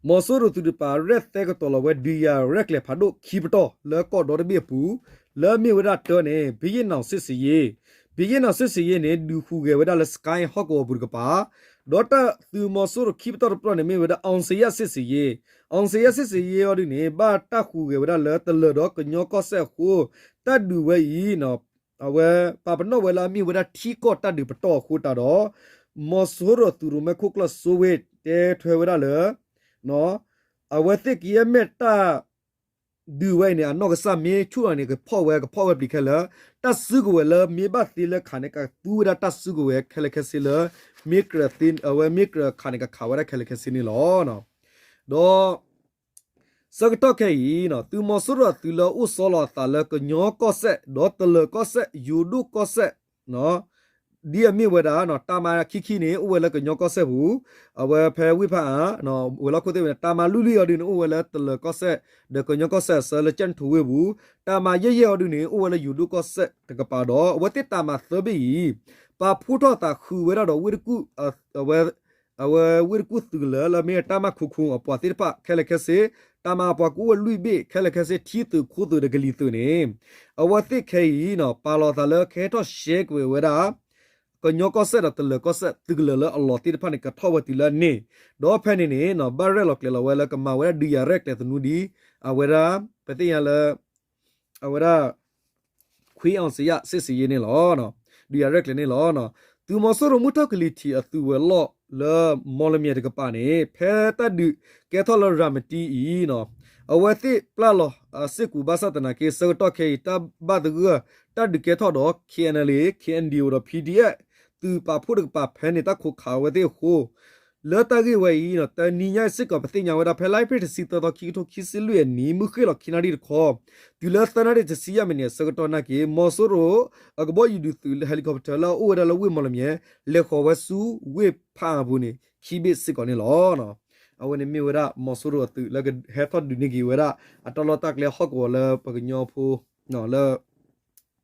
မီၤစိရိၤသုးတကပၤ ရဲၣ်သဲကတီၤလီၤဝဲဒုးယၤရဲၣ်ကျဲၤဖးဒိၣ်ခံပတီၢ်လၢကီၢ်ဒီတဘ့ၣ်အပူၤ လၢအမ့ၢ်ဝဲဒၣ်တၢန့ၣ် ဘုရင့်နောင်စစ်ဆင်ရေး ဘုရင့်နောင်စစ်ဆင်ရေးန့ၣ် ဒုးဟူးဂဲၤဝဲဒၣ်လၢ စကဲၣ် ဟီၣ်ကဝီၤပူၤတကပၤ ဒီးတၢ်သုးမီၤစိရိၤခံပတီၢ်တပတီၢ်န့ၣ် မ့ၢ်ဝဲဒၣ် အောင်ဇေယျစစ်ဆင်ရေး အောင်ဇေယျစစ်ဆင်ရေးအီၤဒုးန့ၣ် ဘၣ်တၢ်ဟူးဂဲၤဝဲဒၣ်လၢတလၢၤဒီးကညီကီၢ်စဲၣ်အဃိ တၢ်ဒုးဝဲအံၤ အဝဲပာ်ပနီၣ်ဝဲလၢအမ့ၢ်ဝဲဒၣ်ထံကီၢ်တၢ်ဒုးပတီၢ်အဃိတးဒီး မီၤစိရိၤသုးရိၣ်မဲခိၣ်ကျၢၢ်စိဝ့ၢ် တဲထွဲဝဲဒၣ်လၢ အဝဲသ့ၣ်ကယဲၢ်မ့ၢ်တၢ်ဒုးဝဲအံၤန့ၣ် အနီၢ်ကစၢ်မ့ၢ်ဆူၣ်လီၤန့ၣ် ကဖီၣ်ဝဲ ကဖီၣ်ဝဲပျံၤခဲလၢာ် တၢ်စုကဝဲၤလၢမ့ၢ်ဘၣ်သ့လၢခးန့ၣ် ကသူဝဲဒၣ်တၢ်စုကဝဲၤခဲလၢာ်ခဲဆ့လၢ မ့ၢ်ကြၢးသ့ အဝဲမ့ၢ်ကြၢးခးန့ၣ် ကခးဝဲဒၣ်ခဲလၢာ်ခဲဆ့န့ၣ်လီၤ. ဒီး ဆၢကတီၢ်ခဲအံၤ သုးမီၤစိရိၤအသုးလၢအိၣ်ဆီလီၤအသးလၢကညီကီၢ်စဲၣ် ဒီးတလၢၤကီၢ်စဲၣ် ယိၤဒိၣ်ကီၢ်စဲၣ် ဒ်အမ့ၢ်ဝဲဒၣ် တၢ်မၤခံခံန့ၣ် အိၣ်ဝဲလၢကညီကီၢ်စဲၣ်ပူၤ အဝဲဖဲဝ့ၢ်ဖၣ်အၣ် ဝဲၤလီၢ်ခိၣ်သ့ၣ်ဝဲန့ၣ် တၢ်မၤလွံၢ်လွံၢ်အီၤဒုးန့ၣ် အိၣ်ဝဲလၢတလၢၤကီၢ်စဲၣ် ဒီးကညီကီၢ်စဲၣ်အဆၢလၢကၠဲၣ်ထူဝ့ၢ်ပူၤ တၢ်မၤယဲၢ်ယဲၢ်အီၤဒုးန့ၣ် အိၣ်ဝဲလၢယိၤဒိၣ်ကီၢ်စဲၣ်တကပၤဒီး အဝဲသ့ၣ်တၢ်မၤသၢဘ့ၣ်အံၤ ပာ်ဖှိၣ်ထီၣ်သးဃုာ်ဝဲဒၣ်ဒီးဝ့ၢ်တကူၣ် အဝဲ အဝဲဝ့ၢ်တကူၣ်သုးကလၢၤလၢမ့ၢ်တၢ်မၤခူခူအပှၤသ့ၣ်တဖၣ်ခဲလၢာ်ခဲဆ့ တၢ်မၤအပှၤကအိၣ်ဝဲလွံၢ်ဘ့ၣ်ခဲလၢာ်ခဲဆ့ ထံသုးခိၣ်သုးဒီးကလံၤသုးန့ၣ် အဝဲသ့ၣ်ခဲအံၤ ပာ်လီၤသးလၢကဟဲထီၣ်ရှဲကွံာ်ဝဲဒၣ် ကညီကီၢ်စဲၣ်ဒီးတလၢၤကီၢ်စဲၣ်သုးကလၢၤလၢအလီၢ်သ့ၣ်တဖၣ်န့ၣ် ကထီၣ်ဝဲတုၤလၢအန့ၣ် ဒီးဖဲန့ၣ်န့ၣ် ဘၣ်ရဲၣ်လီၤကျဲၤလီၤဝဲလၢကမၤဝဲဒၣ်ဒုးယၤရဲၣ်ကျဲၤသနူဒ် အဝဲဒၣ် ပသ့ၣ်ညါလၢ အဝဲဒၣ် ခွ့အီၣ်စ့ယၣ်စ့ၣ်စ့ယ့န့ၣ်လီၤ. ဒုးယၤရဲၣ်ကျဲၤန့ၣ်လီၤ. သုးမီၤစိရိၤမုၢ်ထီၣ်ကလံၤထံးအသုးဝဲၤလီၢ်လၢ မီၣ်လမၠဲၣ်တကပၤန့ၣ် ဖဲတၢ်ဒုးကဲထီၣ်လၢရၤမတံအံၤ အဝဲသ့ၣ်ပျၢ်လီၤအစ့ၢ်ကီးဘၣ်ဆၣ်သနာ်က့ ဆၢကတီၢ်ခဲအံၤ တၢ်ဘၣ်သဂၢၢ်တၢ်ဒုးကဲထီၣ်ဒီး ခ့ၣ်အဲၣ်အဲၣ်လ်အ့ ခ့ၣ်အဲၣ်အၣ်လ်ဒီး ပီၣ်ဒီအၣ် သုးပာ်ဖှိၣ်တကပၤဖဲန့ၣ် တၢ်ခိးခးဝဲသ့ၣ်အဃိ လၢတၢ်ဂ့ၢ်ဝဲအံၤ တနံၤညါအံၤစ့ၢ်ကီး ပသ့ၣ်ညါဝဲဒၣ် ဖဲလါအ့ဖြ့ၣ်တဆံသၢသီ ခံကထိခံဆံလွံၢ်အနံၤ မုၢ်ဃ့ၢ်လီၤခံနၣ်ရံၣ်တခီ တုၤလၢသၢနၣ်ရံၣ်တဆံယဲၢ်မံးနံးအဆၢကတီၢ်နာ်က့ မီၤစိရိၤအကဘီယူၤဒုးသုးလၢ helicopter လၢအအိၣ်ဝဲဒၣ်လၢဝ့ၢ်မီၣ်လမၠဲၣ် လဲၤဃီၤဝဲဆူဝ့ၢ်ဖၣ်အၣ်ပူၤန့ၣ် ခံဘ့ၣ်စ့ၢ်ကီးန့ၣ်လီၤ. အဝဲန့ၣ်မ့ၢ်ဝဲဒၣ် မီၤစိရိၤအသုးလၢကဟဲထီၣ်ဒုးန့ၢ်က့ၤဝဲဒၣ် အတၢ်လီၢ်တၢ်ကျဲဟီၣ်ကဝီၤလၢပှၤကညီဖိ လၢ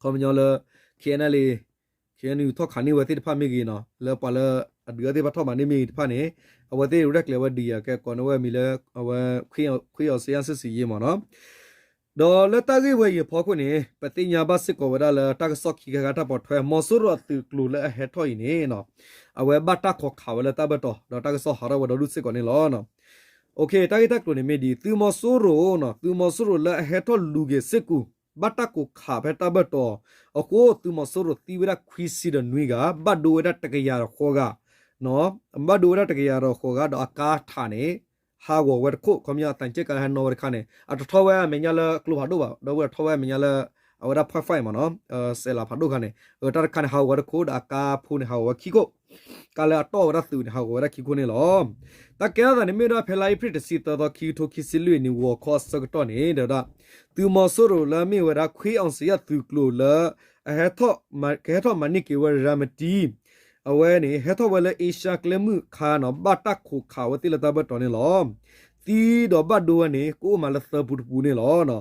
ခီပညီလၢ ခ့ၣ်အဲၣ်အဲၣ်လ်အ့ ခ့ၣ်အဲၣ်ယူၣ် ထီၣ်ခးန့ၢ်ဝဲသ့ၣ်တဖၣ်မ့ၢ်ဂ့ၤနီၤ လၢပှၤလၢအဒုးအီၤသ့ၣ်တဖၣ်ထီၣ်မၤန့ၢ်မ့ၢ်ဂ့ၤတဖၣ်န့ၣ် အဝဲသ့ၣ်ရဲၣ်ကျဲၤဝဲဒုးယၤကဲကိးန့ၢ်ဝဲအမံၤလၢ အဝဲ ခွ့အီၣ်စ့ယၣ်စ့ၣ်စ့ယ့မ့ၢ်နီၤ. ဒီးလၢတၢ်ဂ့ၢ်ဝဲအံၤအဖီခိၣ်န့ၣ် ပသ့ၣ်ညါဘၣ်စ့ၢ်ကီးဝဲဒၣ်လၢတၢ်ကစီၣ်ခံခါခါတၢ်ပိာ်ထွဲ မီၤစိရိၤအသုးကျိၤလၢအဟဲထီၣ်အံၤန့ၣ် အဝဲဘၣ်တၢ်ခိးခးဝဲလၢတၢ်ဘၢၣ်တီၤ ဒီးတၢ်ကစီၣ်ဟးထီၣ်ဝဲဒီဒူၣ်စ့ၢ်ကီးန့ၣ်လီၤ. တၢ်ဂ့ၢ်တၢ်ကျိၤန့ၣ်မ့ၢ်ဒ် သုးမီၤစိရိၤ သုးမီၤစိရိၤလၢအဟဲထီၣ်လူၤက့ၤစ့ၢ်ကီး ဘၣ်တၢ်ခိးခးဖဲတၢ်ဘၢၣ်တီၤ အဃိ သုးမီၤစိရိၤသံဝဲဒၣ်ခွံဆံဒီးနွံဂၤ ဘၣ်ဒိဝဲဒၣ်တကယၤဒီးဃိးဂၤ ဘၣ်ဒိဝဲဒၣ်တကယၤဒီးဃိးဂၤ ဒီးအကါထးန့ၣ် ဟးဂီၤဝဲတခိၣ် ခီပညီအသံးကၠဲၣ်ကါဟဲနီၣ်ဝဲတခါန့ၣ် အတထီၣ်ဝဲအမဲာ်ညါလၢကျိဖးဒိၣ်ဘၣ် ဒီးဝဲထီၣ်ဝဲအမဲာ်ညါလၢ အဝဲဒၣ် point five မ့ၢ်နီၤ စဲးလးဖးဒိၣ်ခါန့ၣ် တၢ်တခါန့ၣ် ဟးဂီၤဝဲတခိၣ် ဒီးအကါဖိန့ၣ် ဟးဂီၤဝဲခံခိၣ် ကါလၢအတီၢ်ဝဲဒၣ်သုးန့ၣ် ဟးဂီၤဝဲဒၣ်ခံခိၣ်န့ၣ်လီၤ. တၢ်ကဲထီၣ်သးန့ၣ်မ့ၢ်ဝဲဒၣ်ဖဲလါအ့ဖြ့ၣ်တဆံသၢသီ ခံကထိခံဆံလွံၢ်အနံၤ ဂီၤခီအဆၢကတီၢ်န့ၣ် တဲဝဲဒၣ် သုးမီၤစိရိၤလၢအမ့ၢ်ဝဲဒၣ် ခွ့အီၣ်စ့ယၣ်သုးကျိၤလၢ အဟဲထီၣ် ကဟဲထီၣ်မၤန့ၢ်က့ၤဝဲရၤမတံ အဝဲန့ၣ် ဟဲထီၣ်ဝဲလၢအ့ရှါကျဲမုၢ်အခါနီၤ ဘၣ်တၢ်ခိးခးဝဲသ့ၣ်လၢတၢ်ဘၢၣ်တီၤန့ၣ်လီၤ. သံဒီးဘၣ်ဒိဝဲန့ၣ် ကအိၣ်မးလၢသၢပူတပူန့ၣ်လီၤ.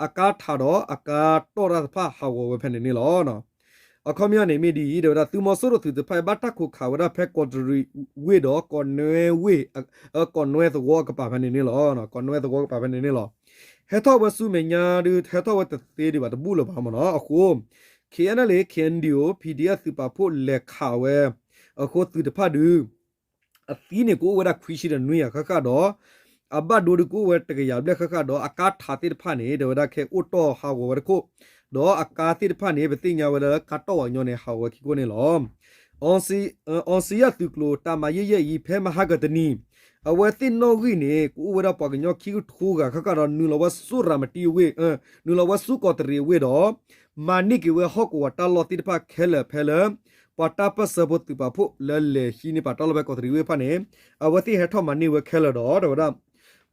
အကါထးဒီးအကါတီၢ်တၢ်တဖၣ်ဟးဂီၤဝဲဖဲန့ၣ်န့ၣ်လီၤ. အခီပညီန့ၣ်မ့ၢ်ဒ်အံၤ တဲဝဲဒၣ် သုးမီၤစိရိၤသုးတဖၣ်အံၤ ဘၣ်တၢ်ခိးခးဝဲဒၣ်ဖဲကီးတရံးဝ့ၢ်ဒီး ကီးနွဲဝ့ၢ် ကီးနွဲသဝီကပၤဖဲန့ၣ်န့ၣ်လီၤ. ကီးနွဲသဝီကပၤဖဲန့ၣ်န့ၣ်လီၤ. ဟဲထီၣ်ဝဲဆူမဲာ်ညါဒုး ဟဲထီၣ်ဝဲတသ့ဒံးဘၣ် တဘူၣ်လၢၤဘၣ်မ့ၢ်နီၤ. အဃိ ခ့ၣ်အဲၣ်အဲၣ်လ်အ့ ခ့ၣ်အဲၣ်ယူၣ် ပီၣ်ဒီအၣ် သုးပာ်ဖှိၣ်လဲၤခးဝဲ အဃိသုးတဖၣ်ဒုး အသံန့ၣ် ကအိၣ်ဝဲဒၣ်ခွံဆံဒီးနွံဂၤဃၣ်ဃၣ်ဒီး အဘၣ်ဒိဒုးကအိၣ်ဝဲတကယၤဘျဲၣ်ဃၣ်ဃၣ်ဒီး အကါထးသ့ၣ်တဖၣ်န့ၣ် တဲဝဲဒၣ်ခဲအိၣ်တီၢ်ဟးဂီၤဝဲတခိၣ်, ဒီးအကါသ့ၣ်တဖၣ်န့ၣ် ပသ့ၣ်ညါဝဲလၢကါတီၢ်ဝဲညီန့ၣ် ဟးဂီၤဝဲခံခိၣ်န့ၣ်လီၤ. အီစံယၣ်သုးကျိၤ တၢ်မၤယဲၢ်ယဲၢ်အံၤ ဖဲမဟါကတနံၤ အဝဲသ့ၣ်နီၣ်ဂံၢ်န့ၣ် ကအိၣ်ဝဲဒၣ်ပှၤကညီခံကထိဂၤဃၣ်ဃၣ်ဒီး နုာ်လီၤဝဲဆူရၤမတံအဝ့ၢ်, နုာ်လီၤဝဲဆူကီးတရံးအဝ့ၢ်ဒီး မၤန့ၢ်က့ၤဝဲဟီၣ်ကဝီၤတၢ်လီၢ်သ့ၣ်တဖၣ်ခဲလၢာ်ဖဲလၢ ပှၤတၢ်ပၢၢ်ဆၢဖိသုးပာ်ဖှိၣ်လၢလဲၤဟံးန့ၢ်ပာ်တၢ်လီၢ်ဖဲကီးတရံးဝ့ၢ်တဖၣ်န့ၣ် အဝဲသ့ၣ်ဟဲထီၣ်မၤန့ၢ်ဝဲခဲလၢာ်ဒီး တဲဝဲဒၣ်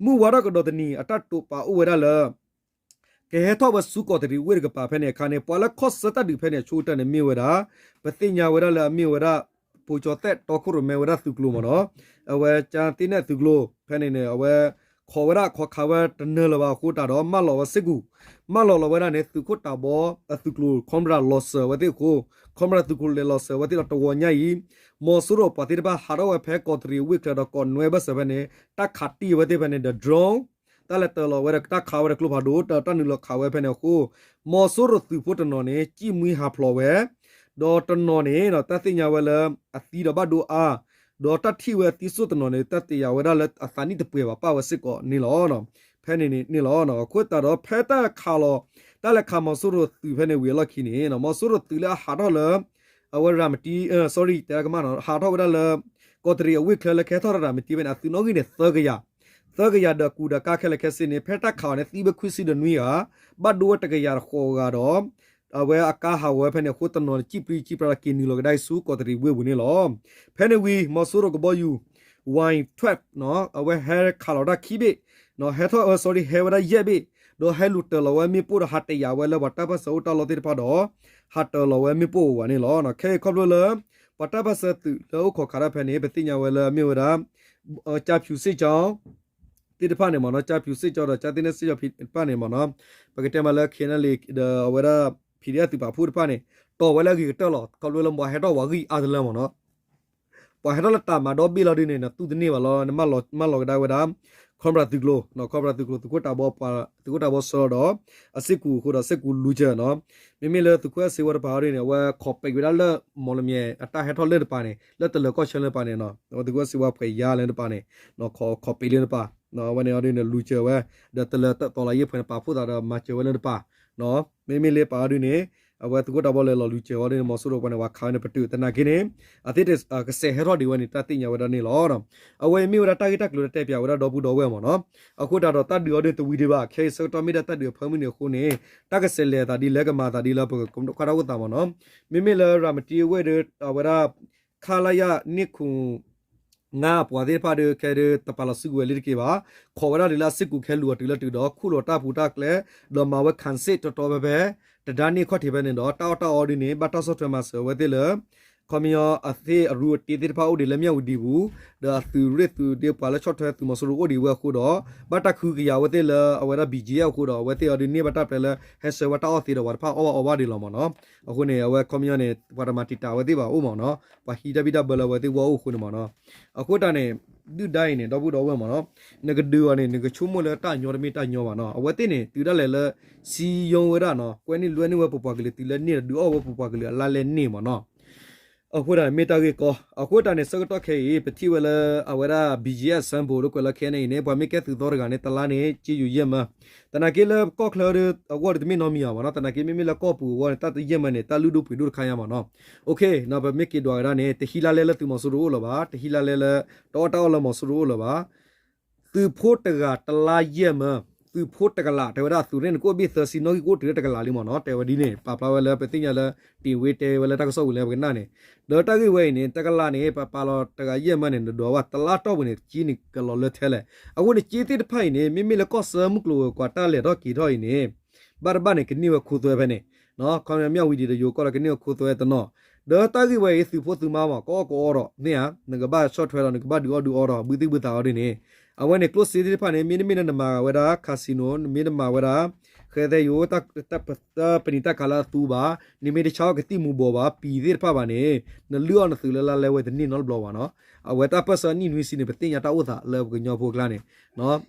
မုၢ်ဝါထီၣ်ကဒီးတနံၤ အတၢ်တိာ်ပာ်အိၣ်ဝဲဒၣ်လၢ ကဟဲထီၣ်ဝဲဆူကီးတရံးဝ့ၢ်တကပၤဖဲန့ၣ်အခါန့ၣ် ပှၤလၢခီၣ်ဆၢတၢ်ဒုးဖဲန့ၣ် အဆိကတၢၢ်န့ၣ်မ့ၢ်ဝဲဒၣ် ပသ့ၣ်ညါဝဲဒၣ်လၢအမ့ၢ်ဝဲဒၣ် ပိကၠီၤသဲးတီခိၣ်ရိၣ်မဲဝဲဒၣ်သုးကျိၤမ့ၢ်နီၤ, အဝဲကၠၢသ့နဲၣ်သုးကျိၤ ဖဲန့ၣ်န့ၣ် အဝဲ ခိးဝဲဒၣ်ခိးခးဝဲတနၢၤလၢၤဘၣ်အဃိတၢ်ဒီး မၢလီၤဝဲစ့ၢ်ကီး, မၢလီၤလီၤဝဲဒၣ်န့ၣ် သုးခိၣ်တၢ်ဘီ အသုးကျိၤ ခီမရၤလီၤစၢၤဝဲသ့ၣ်အဃိ, ခီမရၤသုးကျိၤလဲၤလီၤစၢၤဝဲသ့ၣ်ဒီးတဝီညါအံၤ မီၤစိရိၤပှၤသ့ၣ်တဖၣ် ဟးထီၣ်ဝဲဖဲကီးတရံးဝ့ၢ်ချၢဒီးကိးနွဲဘၢၣ်စၢၤဖဲန့ၣ် တၢ်ခးတံၢ်ဝဲသ့ၣ်ဖဲန့ၣ်ဒီး drone တၢ်လဲၤတၢၤလီၤဝဲဒီးတၢ်ခးဝဲဒီးကျိဖးဒိၣ် တၢ်နုာ်လီၤခးဝဲဖဲန့ၣ်အဃိ, မီၤစိရိၤသုးဖိတနီၤန့ၣ် ကံၣ်မှံဟးဖျိးဝဲ, ဒီးတနီၤန့ၣ် တၢ်သ့ၣ်ညါဝဲလၢ အသံဒီးဘၣ်ဒိအါ, ဒီးတၢ်ထံၣ်ဝဲအသံစိၣ်တနီၤန့ၣ် တၢ်သ့ၣ်ညါဝဲဒၣ်လၢအသးနံၣ်တပှဲၤဘၣ်ပၣ်ဝဲစ့ၢ်ကီးန့ၣ်လီၤ. ဖဲန့ၣ်န့ၣ်လီၤ. အဃိသတးဒီး ဖဲတၢ်ခးလီၤ တၢ်လဲၤခးမီၤစိရိၤသုးဖဲန့ၣ်ဝံၤအလီၢ်ခံန့ၣ် မီၤစိရိၤသုးလၢအဟးထီၣ်လၢ အဝဲရၤမတံ sorry တဲကမၣ်နီၤ ဟးထီၣ်ဝဲဒၣ်လၢ ကီးတရံးအဝ့ၢ်ချၢလၢကဟဲထီၣ်ရၤမတံဖဲန့ၣ် အသုးနီၣ်ဂံၢ်န့ၣ် သၢကယၤ, သၢကယၤဒီးကူဒီးကါခဲလၢာ်ခဲဆ့န့ၣ် ဖဲတၢ်ခးအီၤန့ၣ် သံဝဲခွံဆံဒီးနွံဂၤ, ဘၣ်ဒိဝဲတကယၤဃိးဂၤဒီး အဝဲအကါဟးဂီၤဝဲဖဲန့ၣ်အဃိ တနီၤန့ၣ် ကံၣ်ပြံကံၣ်ပြါဒီးက့ၤနုာ်လီၤကဒါအံၤဆူကီးတရံးဝ့ၢ်ပူၤန့ၣ်လီၤ. ဖဲန့ၣ်ဝံၤ မီၤစိရိၤကဘီယူၤ Y twelve နီၤ အဝဲဟဲခးလီၤတၢ်ခံဘ့ၣ်, ဟဲထီၣ် sorry ဟဲဝဲဒၣ်ယဲၢ်ဘ့ၣ်, ဒီးဟဲလူၤတၢၤလီၤဝဲမ့ၣ်ပိၢ်ဒီးဟးတယာ်ဝဲလၢပှၤတၢ်ပၢၢ်ဆၢအိၣ်တၢ်လီၢ်သ့ၣ်တဖၣ်ဒီး ဟးတၢၤလီၤဝဲမ့ၣ်ပိၢ်ဝဲန့ၣ်လီၤ. ခဲအံၤခီဖျိလၢ ပှၤတၢ်ပၢၢ်ဆၢသုးလၢအိၣ်ခိးခးတၢ်ဖဲန့ၣ် ပသ့ၣ်ညါဝဲလၢအမ့ၢ်ဝဲဒၣ် ကၠၢဖၠူၤစ့ၣ်ကၠီ သ့ၣ်တဖၣ်န့ၣ်မ့ၢ်နီၤ ကၠၢဖၠူၤစ့ၣ်ကၠီဒီးကၠၢသ့ၣ်နဲၣ်စ့ၣ်ကၠီတဖၣ်န့ၣ်မ့ၢ်နီၤ ပကတဲမးလၢ ခဲနလံ ဒီးအဝဲဒၣ် PDF သုးပာ်ဖှိၣ်တဖၣ်န့ၣ် တီၢ်ဝဲလၢအဂ့ၤကတၢၢ်လီၤ. ခီဖျိလၢပှၤဟဲထီၣ်ဝးဂံၢ်အါတလၢမ့ၢ်နီၤ ပှၤဟဲထီၣ်လၢတၢ်မၤဒီဘ့ၣ်လီၤဒ်န့ၣ် နသူၣ်တန့ၢ်ဘၣ်လီၤ နမၢလီၤကဒါဝဲဒၣ် ခီမရၤသုးကျိၤ ခီမရၤသုးကျိၤ သုးခိၣ်တၢ်ဘီ သုးခိၣ်တၢ်ဘီစၢၤလီၤဒီး အစ့ၢ်ကီးအဃိဒီးစ့ၢ်ကီးလူၤစၢၤနီၤ မ့မ့ၢ်လၢသုးခိၣ်အဲၣ်စ့ဝါတပၤအီၤဒ်န့ၣ် အဝဲခိးပဲာ်ဝဲဒၣ်လၢ မီၣ်လမၠဲၣ် အတၢ်ဟဲထီၣ်လၢတပၤန့ၣ် လၢတလၢၤကီၢ်ဆၢလၢတပၤန့ၣ်နီၤ အဝဲသုးခိၣ်အဲၣ်စ့ဝါပှဲၤယါလၢတပၤန့ၣ် ခိးပဲာ်လၢတပၤ အဝဲန့ၣ်အီၤဒ်န့ၣ် လူၤစၢၤဝဲ ဒီးတလၢၤတီလၤယ့ၢ်ဖှဲးန့ၣ် ပာ်ဖှိၣ်သးဒီးမၤစၢၤဝဲလၢတပၤ မ့မ့ၢ်လၢပာ်အီၤဒ်န့ၣ် အဝဲသုးခိၣ်တၢ်ဘီလဲၤလီၤလူၤစၢၤဝဲဒ်န့ၣ် မီၤစိရိၤပှၤန့ၣ် ပှၤခးဝဲန့ၣ်ပတုာ်သနာ်က့န့ၣ် အသ့ၣ်ကစဲးဟဲထီၣ်ဒံးဝဲန့ၣ် တၢ်သ့ၣ်ညါဝဲဒၣ်န့ၣ်လီၤ. အဝဲအံၤမ့ၢ်ဝဲဒၣ်တၢ်ဂ့ၢ်တၢ်ကျိၤလၢတဲပၠးဝဲဒၣ်ဒီပုၢ်ဒီဝဲၢ်မ့ၢ်နီၤ အဃိသတးဒီးတၢ်ဒုးအီၤဒ်တဝံၤဒံးဘၣ် ခဲအံၤဆၢကတီၢ်မ့ၢ်ဒၣ်တၢ်ဒုးအဖၢမုၢ်နံၤအဃိန့ၣ် တၢ်ကစဲးလဲၤအသးဒ်လဲၣ်ကမၤအသးဒ်လဲၣ် ပကကွၢ်တၢ်အိၣ်သးမ့ၢ်နီၤ မ့မ့ၢ်လၢရၤမတံအဝ့ၢ်ဒီး အဝဲဒၣ် ခလရ နှစ်ခု ငါး ပှၤသ့ၣ်တဖၣ်ဒီး ခဲဒုးတပာ်လီၤစုကဝဲၤလံတက့ၢ်ဘၣ်, ခိးဝဲဒၣ်ဒ်လၢအစ့ၢ်ကီးခဲလူၤအီၤတုၤလၢတုၤဒီး ခူၣ်လီၤတၢ်ပူၤတၢ်ကျဲ, ဒီးမၤဝဲ ခၣ်စ့ၣ် တီတီဖဲဖဲ တဒါန့ၢ်ခီၣ်ထံးဖဲန့ၣ်ဒီး တၢ်အီၣ်တၢ်အီဒ်န့ၣ် ဘၣ်တၢ်ဆီၣ်ထွဲမၤစၢၤဝဲသ့ၣ်လၢ ခီပညီအသ့ၣ်အရူအတ့သ့ၣ်တဖၣ်အိၣ်ဒံးလၢမၠၣ်ဝတံၤပူၤ, ဒီးအသုးရ့ၣ်သုးဒ့ပှၤလၢဆီၣ်ထွဲသုးမီၤစိရိၤအိၣ်ဒံးဝဲအဃိဒီး ဘၣ်တၢ်ခုကယာ်ဝဲသ့ၣ်လၢအဝဲဒၣ် ဘံၣ်ကၠံၣ်အဃိဒီး အဝဲသ့ၣ်အီၤဒုးန့ၢ်ဘၣ်တၢ်ပျဲလၢ ဟဲဆှၢဝဲတၢ်အီၣ်သ့ဒီးပှၤတဖၣ်အီၣ်ဘၣ်အီဘၣ်ဒံးလီၤမ့ၢ်နီၤ. အဃိန့ၣ် အဝဲခီပညီန့ၣ် ပှၤတမၤတံာ်တာ်ဝဲသ့ၣ်ဘၣ်အိၣ်မ့ၢ်နီၤ, ပှၤဟံးတၢ်ဘံၣ်တၢ်ဘၢလၢအဝဲသ့ၣ်ဝဲအိၣ်အဃိန့ၣ်မ့ၢ်နီၤ. အဃိတၢ်န့ၣ် ဒုၣ်ဒါအံၤန့ၣ် ဒီပုၢ်ဒီဝဲၢ်မ့ၢ်နီၤ, နကဒုးအီၤန့ၣ် နကဆိကမိၣ်လၢတၢ်ညီတမ့ၢ်တၢ်ညီဘၣ်နီၤ. အဝဲသ့ၣ်န့ၣ် တုၤဒၣ်လဲာ်လၢ စံယိဝဲဒၣ်နီၤ, ကွဲန့ၢ်လွဲန့ၢ်ဝဲပပှၤကလုာ် တုၤလၢန့ၢ်ဒီးဒုးအီၣ်ဝဲပပှၤကလုာ်အလါလဲန့ၢ်မ့ၢ်နီၤ. အဃိတၢ်န့ၣ်မ့ၢ်တၢ်ဂ့ၢ်ကီ, အဃိတၢ်န့ၣ် ဆၢကတီၢ်ခဲအံၤ ပထံၣ်ဝဲလၢအဝဲဒၣ် ဘံၣ်ကၠံၣ်အ symbol လၢကွဲးလၢခဲအံၤန့ၣ် ပှၤမ့ၢ်ကဲသုးသီတဂၤန့ၣ် တလါန့ၣ် က့ယိၤယဲၢ်မၢ, သနာ်က့လၢကီၢ်ချၢအဂီၢ်ဒီးတမ့ၢ်နီတမံၤဘၣ်မ့ၢ်နီၤ, သနာ်က့မ့မ့ၢ်လၢကီၢ်ပူၤအဂီၢ်န့ၣ် တၢ်တယဲၢ်မၢန့ၣ် တၢ်လုၢ်ဒိၣ်ပှ့ၤဒိၣ်တခါညါမ့ၢ်နီၤ. အဃိန့ၣ် ပမ့ၢ်က့ၤဒွးကဒါန့ၣ် တဟံးလါလဲလၢသုးမီၤစိရိၤအိၣ်လၢၤဘၣ်, တဟံးလါလဲလၢ တအီၣ်တၢ်အီၣ်လၢမီၤစိရိၤအိၣ်လၢၤဘၣ်. သုးဖိတဂၤတလါယဲၢ်မၢ, သုးဖိတကလး တဲဝဲဒၣ်သုးရ့ၣ်န့ၣ် ကအိၣ်ဘ့ၣ်သၢဆံ နီၣ်ဂံၢ်ကအိၣ်တုၤလၢတကလးလံမ့ၢ်နီၤ, တဲဝဲဒ်န့ၣ် ပာ်ဖျါဝဲလၢပသ့ၣ်ညါလၢ တ့ၢ်ဝ့တဲဝဲလၢတၢ်ကစီၣ်ဝံၤလၢပကနၣ်န့ၣ်, ဒီးတၢ်ဂ့ၢ်ဝဲအံၤန့ၣ် တကလးန့ၣ် ပပာ်လီၤတဂၤယဲၢ်မၢန့ၣ် နဒွးဝဲတလါတီၢ်ပူၤန့ၣ် က့န့ၣ်ကလီၤလၢထဲလဲၣ်. အဃိန့ၣ် က့သ့ၣ်တဖၣ်အံၤန့ၣ် မ့မ့ၢ်လၢကီၢ်ဆၢမုၢ်ကျိၤဝဲၤကွာ်တၢ်လဲၤထီၣ်က့ၤထီၣ်အံၤန့ၣ် ဘၣ်တဘၣ်န့ၣ် ကန့ၢ်ဝဲခိသွဲဖဲန့ၣ်, ခီပညီမၠၣ်ဝတံၤဒီးယိၤကီၢ်ဒီးကန့ၢ်ဝဲခိသွဲတနီၤ, ဒီးတၢ်ဂ့ၢ်ဝဲအံၤ သုးဖိသုးမါမ့ၢ် ကအီၣ်ကအီဒီး မ့ၢ်ဧါ, နကဘၣ်ဆီၣ်ထွဲဒီး နကဘၣ်ဒုးအီၣ်ဒုးအီဒီး ဘုသ့ၣ်ဘုသးအီၤဒ်န့ၣ်, အဝဲန့ၣ်ကျိၣ်စ့သ့ၣ်တဖၣ်န့ၣ် မ့တမ့ၢ်လၢနမၤဝဲဒၣ် casino, နမ့ၢ်တမၤဝဲဒၣ် တဲသဲယိၤ တၢ်ပနံာ်တၢ်ကၤလၢအသူဘၣ်, နမ့ၢ်တဆါအီၣ်ကသံၣ်မူၤဘှီးဘၣ် ပံၤသ့ၣ်တဖၣ်ဘၣ်န့ၣ် နလုၢ်အီၣ်နသုးလၢလါလဲဝဲတန့ၢ်နီတဘျီဘၣ်နီၤ. အဝဲတၢ်ပၢၢ်ဆၢနံၣ်နွံဆံန့ၣ် ပသ့ၣ်ညါတၢ်အိၣ်သးလၢပကညီဖိအကျါန့ၣ်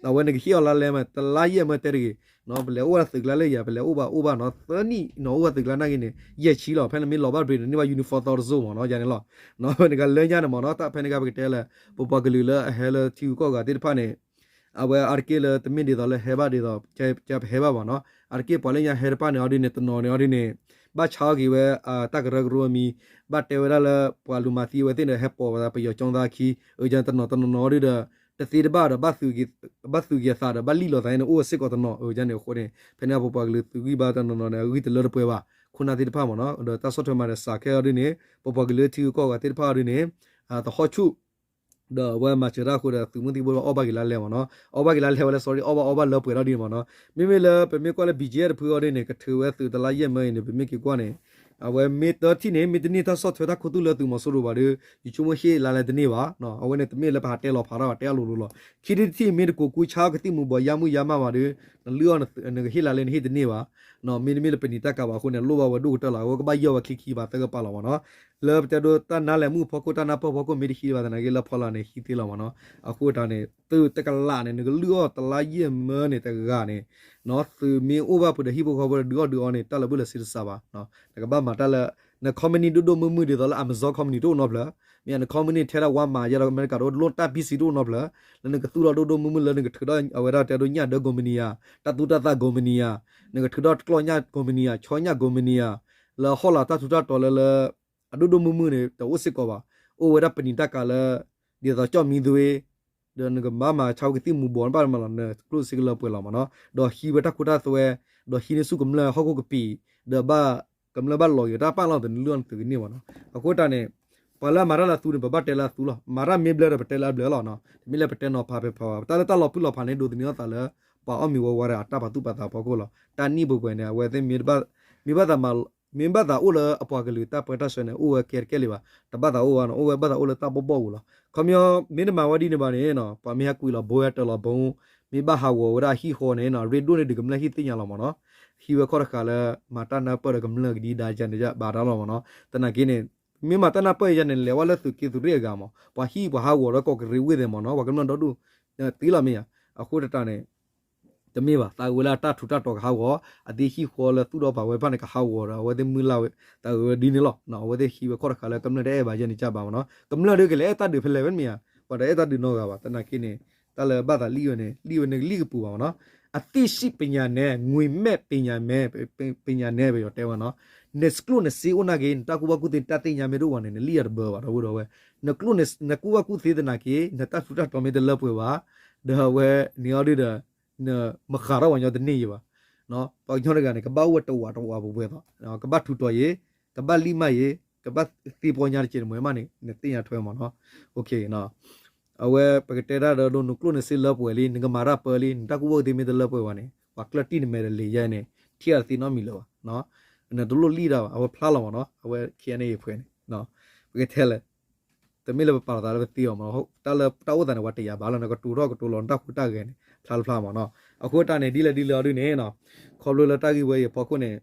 အဝဲနကဟ့ၣ်အီၤလါလဲမး တလါယဲၢ်မၢတဲတဂ့ၤ, ပလဲၤအိၣ်ဝဲဒၣ်သုးကျါလၢယၤ ပလဲၤအိၣ်ဘၣ်အိၣ်ဘၣ်နီၤ သၢနံၣ်နီၤ အိၣ်ဝဲသုးကျါနာ်က့န့ၣ် ယဲၢ်ဆံလီၤ. ဖဲနမ့ၢ်လီၤဘၣ် break န့ၣ် န့ၢ်ဘၣ် uniform သီတစိၢ်မးနီၤ ယၤန့ၣ်လီၤ. နကလၢညါန့ၣ်မးနီၤ တၢ်ဖဲန့ၣ်ကပကတဲလၢ ပပှၤကလုာ်လၢအဟဲလၢထံဂုၤကီၢ်ဂၤသ့ၣ်တဖၣ်န့ၣ် အဝဲအါတက့ၢ်လၢတမ့ၢ်ဒ်သိးလၢဟဲဘၣ်ဒ်သိး ကပဟဲဘၣ်ဘၣ်နီၤ. အါတက့ၢ်ပှၤလၢညါဟဲတဖၣ်န့ၣ်အီၤဒ်န့ၣ် တနီၤန့ၣ်အီၤဒ်န့ၣ် ဘၣ်ဆါအီၣ်က့ၤဝဲ တၢ်ကရၢကရိအမံၤ ဘၣ်တဲဝဲဒၣ်လၢ ပှၤလူၤမၤသံအဝဲသ့ၣ်န့ၣ် ဟဲပိာ်ဝဲဒၣ်ပယီၤကၠီသးအခံ အၢယၤတနီၤတနီၤနီၤအီၤဒ်ဒီး တသ့တဘၣ်ဒီး ဘၣ်သူၣ်က့ၤအသးဒီး ဘၣ်လံၣ်လီၤသးန့ၣ် အိၣ်ဝဲစ့ၢ်ကီးတနီၤ အၢယၤန့ၣ်အဃိန့ၣ် ဖဲန့ၣ်ပပှၤကလုာ်သုးဂံၢ်ဘါတနီၤနီၤန့ၣ် အဂံၢ်တလၢတပှဲၤဘၣ် ခိၣ်နၢ်သ့ၣ်တဖၣ်မးနီၤ ဒီးတၢ်ဆီၣ်ထွဲမၤတစးခဲအီၤဒ်န့ၣ် ပပှၤကလုာ်ထံဂုၤကီၢ်ဂၤသ့ၣ်တဖၣ်အီၤဒ်န့ၣ် သဟီၣ်ဆူၣ် ဒီးအဝဲမၤစၢၤတၢ်အဃိဒီး သုးမုၢ်သံၣ်ဘိအီၣ်ဘၣ်က့ၤလါလဲမးနီၤ အီၣ်ဘၣ်က့ၤလါလဲဝဲလၢ sorry အီၣ်ဘၣ်အီဘၣ်လၢပှဲၤထီၣ်ဒ်န့ၣ်မးနီၤ မ့မ့ၢ်လၢပမ့ၢ်ကွၢ်လၢ BGF တဖုအီၤဒ်န့ၣ် ကထုးဝဲသုးတလါယဲၢ်မၢအံၤန့ၣ် ပမ့ၢ်က့ၤကွၢ်န့ၣ် အဝဲမ့ၢ်တထံၣ်န့ၣ် မ့ၢ်တန့ၢ်တၢ်ဆီၣ်ထွဲတၢ်ခူသူၣ်လၢသုးမီၤစိရိၤဘၣ်ဒီး ယဆိကမိၣ်ဟ့ၣ်လါလဲတန့ၢ်ဘၣ် အဝဲန့ၣ်တမ့ၢ်လၢပဟးတဲလီၤဖးထီၣ်ဘၣ် တဲအလိၤလိၤလီၤ ခံထံၣ်တထံၣ်မ့ၢ်တကိးကူဆါကသံၣ်မူၤဘှီးယါမုၢ်ယါမးဘၣ်ဒီး နလုၢ်အီၣ်နကဟ့ၣ်လါလဲနဟ့ၣ်တန့ၢ်ဘၣ် မ့တမ့ၢ်လၢပနံာ်တၢ်ကၤဘၣ်အဃိန့ၣ် လိၣ်ဘၣ်ဝဲဒိၣ်ကတၢၢ်လီၤ အဝဲကဘၣ်ယီၢ်ဝဲချံခံဘၣ်သၢကပၤလီၤမးနီၤ လၢပတဲဒိတၢ်နါလဲၤမုၣ်ဖီခိၣ်တၢ်နါပၢၢ်ဖီခိၣ်မ့ၢ်တဟံးဘၣ်သနာ်က့လၢဖီလာ်န့ၣ်ဟံးသ့လီၤမးနီၤ အဃိတၢ်န့ၣ် သုးတကလးန့ၣ် နကလုၢ်အီၣ်တလါယဲၢ်မၢန့ၣ်တဂၤန့ၣ် သုးမ့ၢ်အိၣ်ဘၣ်ဖုးဒီးဟံၣ်ဖိဃီဖိဒီးဒုးအီၣ်ဒုးအီန့ၣ် တၢ်လၢာ်ဘူၣ်လၢာ်စ့တစးဘၣ် နကဘၣ်မၤတၢ်လၢ န company ဒိၣ်ဒိၣ်မုၢ်မုၢ်ဒ်သိးလၢ Amazon company တအိၣ်နီတဖျၢၣ် မ့ၢ် န company ထဲဒၣ်ဝါမၤယဲဒီးအမဲရကၤတအိၣ် တလိၣ်တၢ် PC တအိၣ်နီတဖျၢၣ် လၢနကသူၣ်ထီၣ်ဒိၣ်ဒိၣ်မုၢ်မုၢ်လၢနကထုးထီၣ်အဝဲဒၣ်တဲဒိးညၣ်ဒၢ company ဧါ တၢ်သူတၢ်သၣ် company ဧါ နကထုးထီၣ်ကျီၢ်ညၣ် company ဧါ ဆီညၣ် company ဧါ လၢဟီၣ်လာ်တၢ်ထူးတၢ်တီၤလၢလၢ အဒိၣ်ဒိၣ်မုၢ်မုၢ်န့ၣ် တအိၣ်စ့ၢ်ကီးဘၣ် အိၣ်ဝဲဒၣ်ပနံာ်တၢ်ကၤလၢ ဒ်သိးကၠီၣ်မံသွ့ ဒီးနကဘၣ်မၤဆါဝဲကသံၣ်မူၤဘှီးနဘၣ်မးလီၤ နကျိၣ်စ့ကလၢပှဲၤလီၤမးနီၤ ဒီးဟံးဝဲတၢ်ခိတၢ်သွဲ ဒီးဟံးန့ၢ်ဆူၣ်ကမျၢၢ်ဟီၣ်ခိၣ်ကပံာ် ဒီးဘၣ်ကမျၢၢ်ဘၣ်လီၤက့ၤတၢ်ပာ်လီၤ တနုာ်လီၤနသုးကန့ၢ်မးနီၤ အဃိတၢ်န့ၣ် ပှၤလၢအမၤတၢ်လၢအသူန့ၣ် ပဘၣ်တဲလၢအသူလီၤ မၤတၢ်မ့ၢ်ဘျၢဒီးပတဲလၢအဘျၢလီၤနီၤ တမ့ၢ်လၢပတဲနီၤဖးဖဲဖးဘၣ် တၢ်လၢတၢ်လီၤဖုၣ်လီၤဖးန့ၣ် ဒိးသန့ၤအသးလၢ ပှၤအီၣ်မ့ၤဝီဝါဒီးအတၢ်ပာ်သူၣ်ပာ်သးအဖီခိၣ်လီၤ တၢ်နံၣ်ပှဲၤပှဲၤန့ၣ် အဝဲသ့ၣ်မ့ၢ်ဘၣ်သး မ့ၢ်ဘၣ်သးအိၣ်လၢအပှၤကလုာ်တၢ်ပၢတၢ်ဆှၢန့ၣ် အိၣ်ဝဲကဲတကဲလံဘၣ် တဘၣ်သးအိၣ်ဘၣ်နီၤ အိၣ်ဝဲဘၣ်သးအိၣ်လၢတၢ်ဘီၣ်ဘီၣ်ပူၤလီၤ ခီပညီ မ့ၢ်တမၤဝဲဒ်န့ၣ်ဘၣ်န့ၣ်နီၤ ပှၤမ့ၢ်ဟဲကွံာ်လီၤဘိဟဲတၢၤလီၤဘိ မ့ၢ်ဘၣ်ဟးဂီၤဝဲဒၣ်ဟံၣ်ဃီန့ၣ်နီၤ ရ့ဒိၣ်န့ၢ်ဒုးကမျၢၢ်ဟံၣ်သ့ၣ်ညါလီၤမးနီၤ ဟံးဝဲခီတဃာ်လၢ မၤတၢ်နၢ်ပၢၢ်ဒီးကမျၢၢ်ကဒံဒါယၤန့ၣ် ဘၣ်တၢ်လီၤမးနီၤ သနာ်က့န့ၣ် မ့ၢ်မၤတၢ်နၢ်ပၢၢ်ယၤန့ၣ် လဲၤဝဲလၢသုးက့သုးရ့ၣ်အဂၤမး ပှၤဟံၣ်ပှၤဟးဂီၤဒီးကီၢ်ကရ့ဝ့ၢ်သ့ၣ်မးနီၤ ပှၤကမျၢၢ်ဒီဒူၣ် သ့လီၤမ့ၢ်ဧါ အဃိတၢ်န့ၣ် တမ့ၢ်ဘၣ် သးဝဲလၢအတၢ်ထူးတၢ်တီၤကဟးဂီၤ အသ့ၣ်ဟံၣ်ဃီလၢသူၣ်ဒီဖးဝဲတဖၣ်န့ၣ် ကဟးဂီၤဒီး အဝဲသ့ၣ်မုၢ်လၢ်ဝဲ သးဝဲဒ်န့ၣ်လီၤ အဝဲသ့ၣ်ဟံးဝဲခီတဃာ်လၢကမျၢၢ်တအဲၣ်ဘၣ်ယဲန့ၣ်ကဘၣ်မးနီၤ ကမျၢၢ်ဒီးကလဲၤအဲၣ်တၢ်ဒုးဖဲလဲၣ်ဝဲမ့ၢ်ဧါ ပှၤတအဲၣ်တၢ်ဒုးနီတဂၤဘၣ် သနာ်က့န့ၣ် တၢ်လၢဘၣ်သးလံၣ်ဝဲန့ၣ် လံၣ်ဝဲန့ၣ်ကလံၣ်ကပူၤဘၣ်မးနီၤ အသိရှိပညာနဲ့ ငွေမဲ့ပညာမဲ့ ပညာနဲ့ ပယီၤတဲဝဲနီၤ နကျိၣ်နစ့အိၣ်နာ်က့ နတၢ်ကူၣ်ဘၣ်ကူၣ်သ့တၢ်သ့ၣ်ညါမ့ၢ်တအိၣ်ဘၣ်န့ၣ် နလံၣ်အတဘၢဘၣ် ဒီပုၢ်ဒီဝဲၢ် နကျိၣ်န နကူၣ်ဘၣ်ကူၣ်သ့သနာ်က့ နတၢ်ထူးတၢ်တီၤမ့ၢ်တလၢပှဲၤဘၣ် ဒီးအဝဲန့ၣ်အီၤဒုဒီး နမၤဃးထီၣ်ပှၤကညီတန့ၢ်ယံၤဘၣ် ပှၤကညီတဂၤန့ၣ် ကဘၣ်အိၣ်ဝဲတဝးတဝးပှဲၤပှဲၤသိး ကဘၣ်ထူးတီၤယံၤ ကဘၣ်လံၣ်မၢ်ယံၤ ကဘၣ်သ့ပီညါတကဲးန့ၣ် မ့ၢ်မးန့ၣ် နသ့ၣ်ညါထွဲမးနီၤ အဝဲပကတဲတၢ်ဒီးဒိ နကျိၣ်နစ့လၢပှဲၤလံ နကမၤတၢ်ပၢလံ နတၢ်ကူၣ်ဘၣ်ကူၣ်သ့မ့ၢ်တလၢပှဲၤဘၣ်န့ၣ် ပှၤကျၢၢ်တံၢ်နမဲာ်တလ့ၤယဲန့ၣ် ထံၣ်အီၤတသ့နီတမံၤလၢၤဘၣ် နတလိၣ်လံၣ်တၢ်ဘၣ် အဝဲဖျါလီၤမးနီၤ အဝဲ ခဲအံၤန့ၣ် ယဖှဲးန့ၣ် ပကတဲလဲၣ် တမ့ၢ်လၢပပာ်လီၤသးလၢပသ့အီၤမးနီၤ တၢ်လၢတၢ်အိၣ်သးန့ၣ် ပှၤတယာ်ဘၣ်လီၤ နကတိၤထီၣ်ကတိၤလီၤနတၢ်ဟူးတၢ်ဂဲၤန့ၣ် ဖျါတဖျါမးနီၤ အဃိတၢ်န့ၣ် ဒ်လဲၣ်ဒ်လဲၣ်အီၤဒုန့ၣ် ခီဖျိလၢတၢ်ဂ့ၢ်ဝဲအံၤအဖီခိၣ်န့ၣ်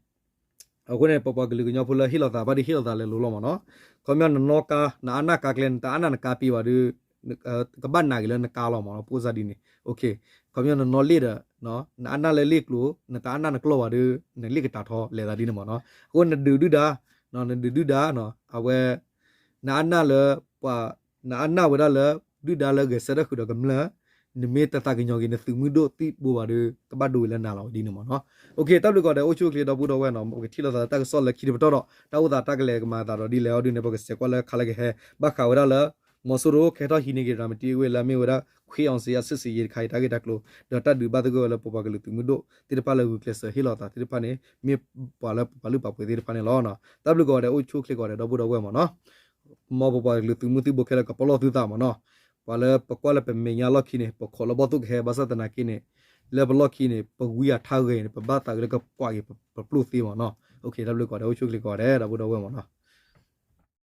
အဃိန့ၣ် ပပှၤကလုာ်ကညီဖိလၢဟ့ၣ်လီၤသးဘၣ်ဒ်ဟ့ၣ်လီၤသးလဲၤလိၤလီၤမးနီၤ ခီပညီနနီၣ်ကါ နအါနၣ်ကါကျဲ နတအါနၣ်နကါပ့ၤဘၣ်ဒီး ကဘၣ်နာ်က့ၤလၢနကါလီၤမးနီၤ ပိၢ်စၢ်ဒ်န့ၣ် ခီပညီနနီၣ်လ့ၣ်ဒီး နအါနၣ်လၢလ့ၣ်ကျိၤ နတအါနၣ်နကျီၢ်ဘၣ်ဒီး နလ့ၣ်ကတၢ်ထီလဲၤသးဒ်န့ၣ်မးနီၤ အဃိနဒုးဒုၣ်ဒါ နဒုးဒုၣ်ဒါ အဝဲ နအါနၣ်လၢ ပှၤ နအါနၣ်ဝဲဒၣ်လၢ ဒုၣ်ဒါလၢဂဲၤဆၢထၢၣ်ဃုာ်ဒီးကမျၢၢ် နမ့ၢ်တသးကညီၤက့ၤ နသုးမုၢ်ဒိၣ်သံၣ်ဘိဘၣ်ဒီး ကဘၣ်ဒိဝဲလၢနၤလီၤဒ်န့ၣ်မးနီၤ တၢ်ဘျုးကိးဂၤဒဲး အိၣ်ဆူၣ်အိၣ်ချ့ဒီပုၢ်ဒီဝဲၢ်နီၤ ပကထံၣ်လိာ်သးလၢတၢ်ကစီၣ်လၢခံတပတီၢ်ဒီး တၢ်အိၣ်သးတၢ်ကလဲၤကမၤအသးဒီးဒ်လဲၣ်အီၤဒ်န့ၣ် ပကစဲးကွၢ်လၢခါလၢကဟဲ ဘၣ်ဃးဝဲဒၣ်လၢ မီၤစိရိၤကဟဲထီၣ်ဟံးန့ၢ်က့ၤ ရၤမတံဝ့ၢ်လၢအမ့ၢ်ဝဲဒၣ် ခွ့အီစ့အဆံၣ်စ့ယ့ၤတခါအံၤတၢ်ဂ့ၢ်တၢ်ကျိၤ ဒီးတၢ်ဒုးဘၣ်သဂၢၢ်ဝဲလၢပပှၤကလုာ်သုးမုၢ်ဒိၣ်သ့ၣ်တဖၣ်လၢဂုာ်ကျဲးစၢးဟ့ၣ်လီၤသးသ့ၣ်တဖၣ်န့ၣ် မ့ၢ်ပှၤလၢပပှၤလုၢ်ပှၤပှ့ၤသ့ၣ်တဖၣ်န့ၣ်လီၤ. တၢ်ဘျုးကိးဂၤဒဲး အိၣ်ဆူၣ်အိၣ်ချ့ကိးဂၤဒဲး ဒီပုၢ်ဒီဝဲၢ်မးနီၤ မ်ပပှၤကလုာ်သုးမုၢ်သံၣ်ဘိခဲလၢာ်ကပလီၢ်သုသးမးနီၤ ပှၤလၢပကွၢ်လၢပမဲာ်ညါလီၢ်ခံန့ၣ် ပခိးလၢဘီၣ်သိၣ်ကဟဲ ဘၣ်ဆၣ်သနာ်က့န့ၣ် လၢပလီၢ်ခံန့ၣ် ပဝံအထါဂဲၤန့ၣ် ပဘၣ်သးဂ့ၤလၢကကွၢ်က့ၤပပျိၢ်သ့မးနီၤ. တၢ်ဘျုးကိးဂၤဒဲး အိၣ်ဆူၣ်အိၣ်ချ့ကိးဂၤဒဲး ဒီပုၢ်ဒီဝဲၢ်မးနီၤ.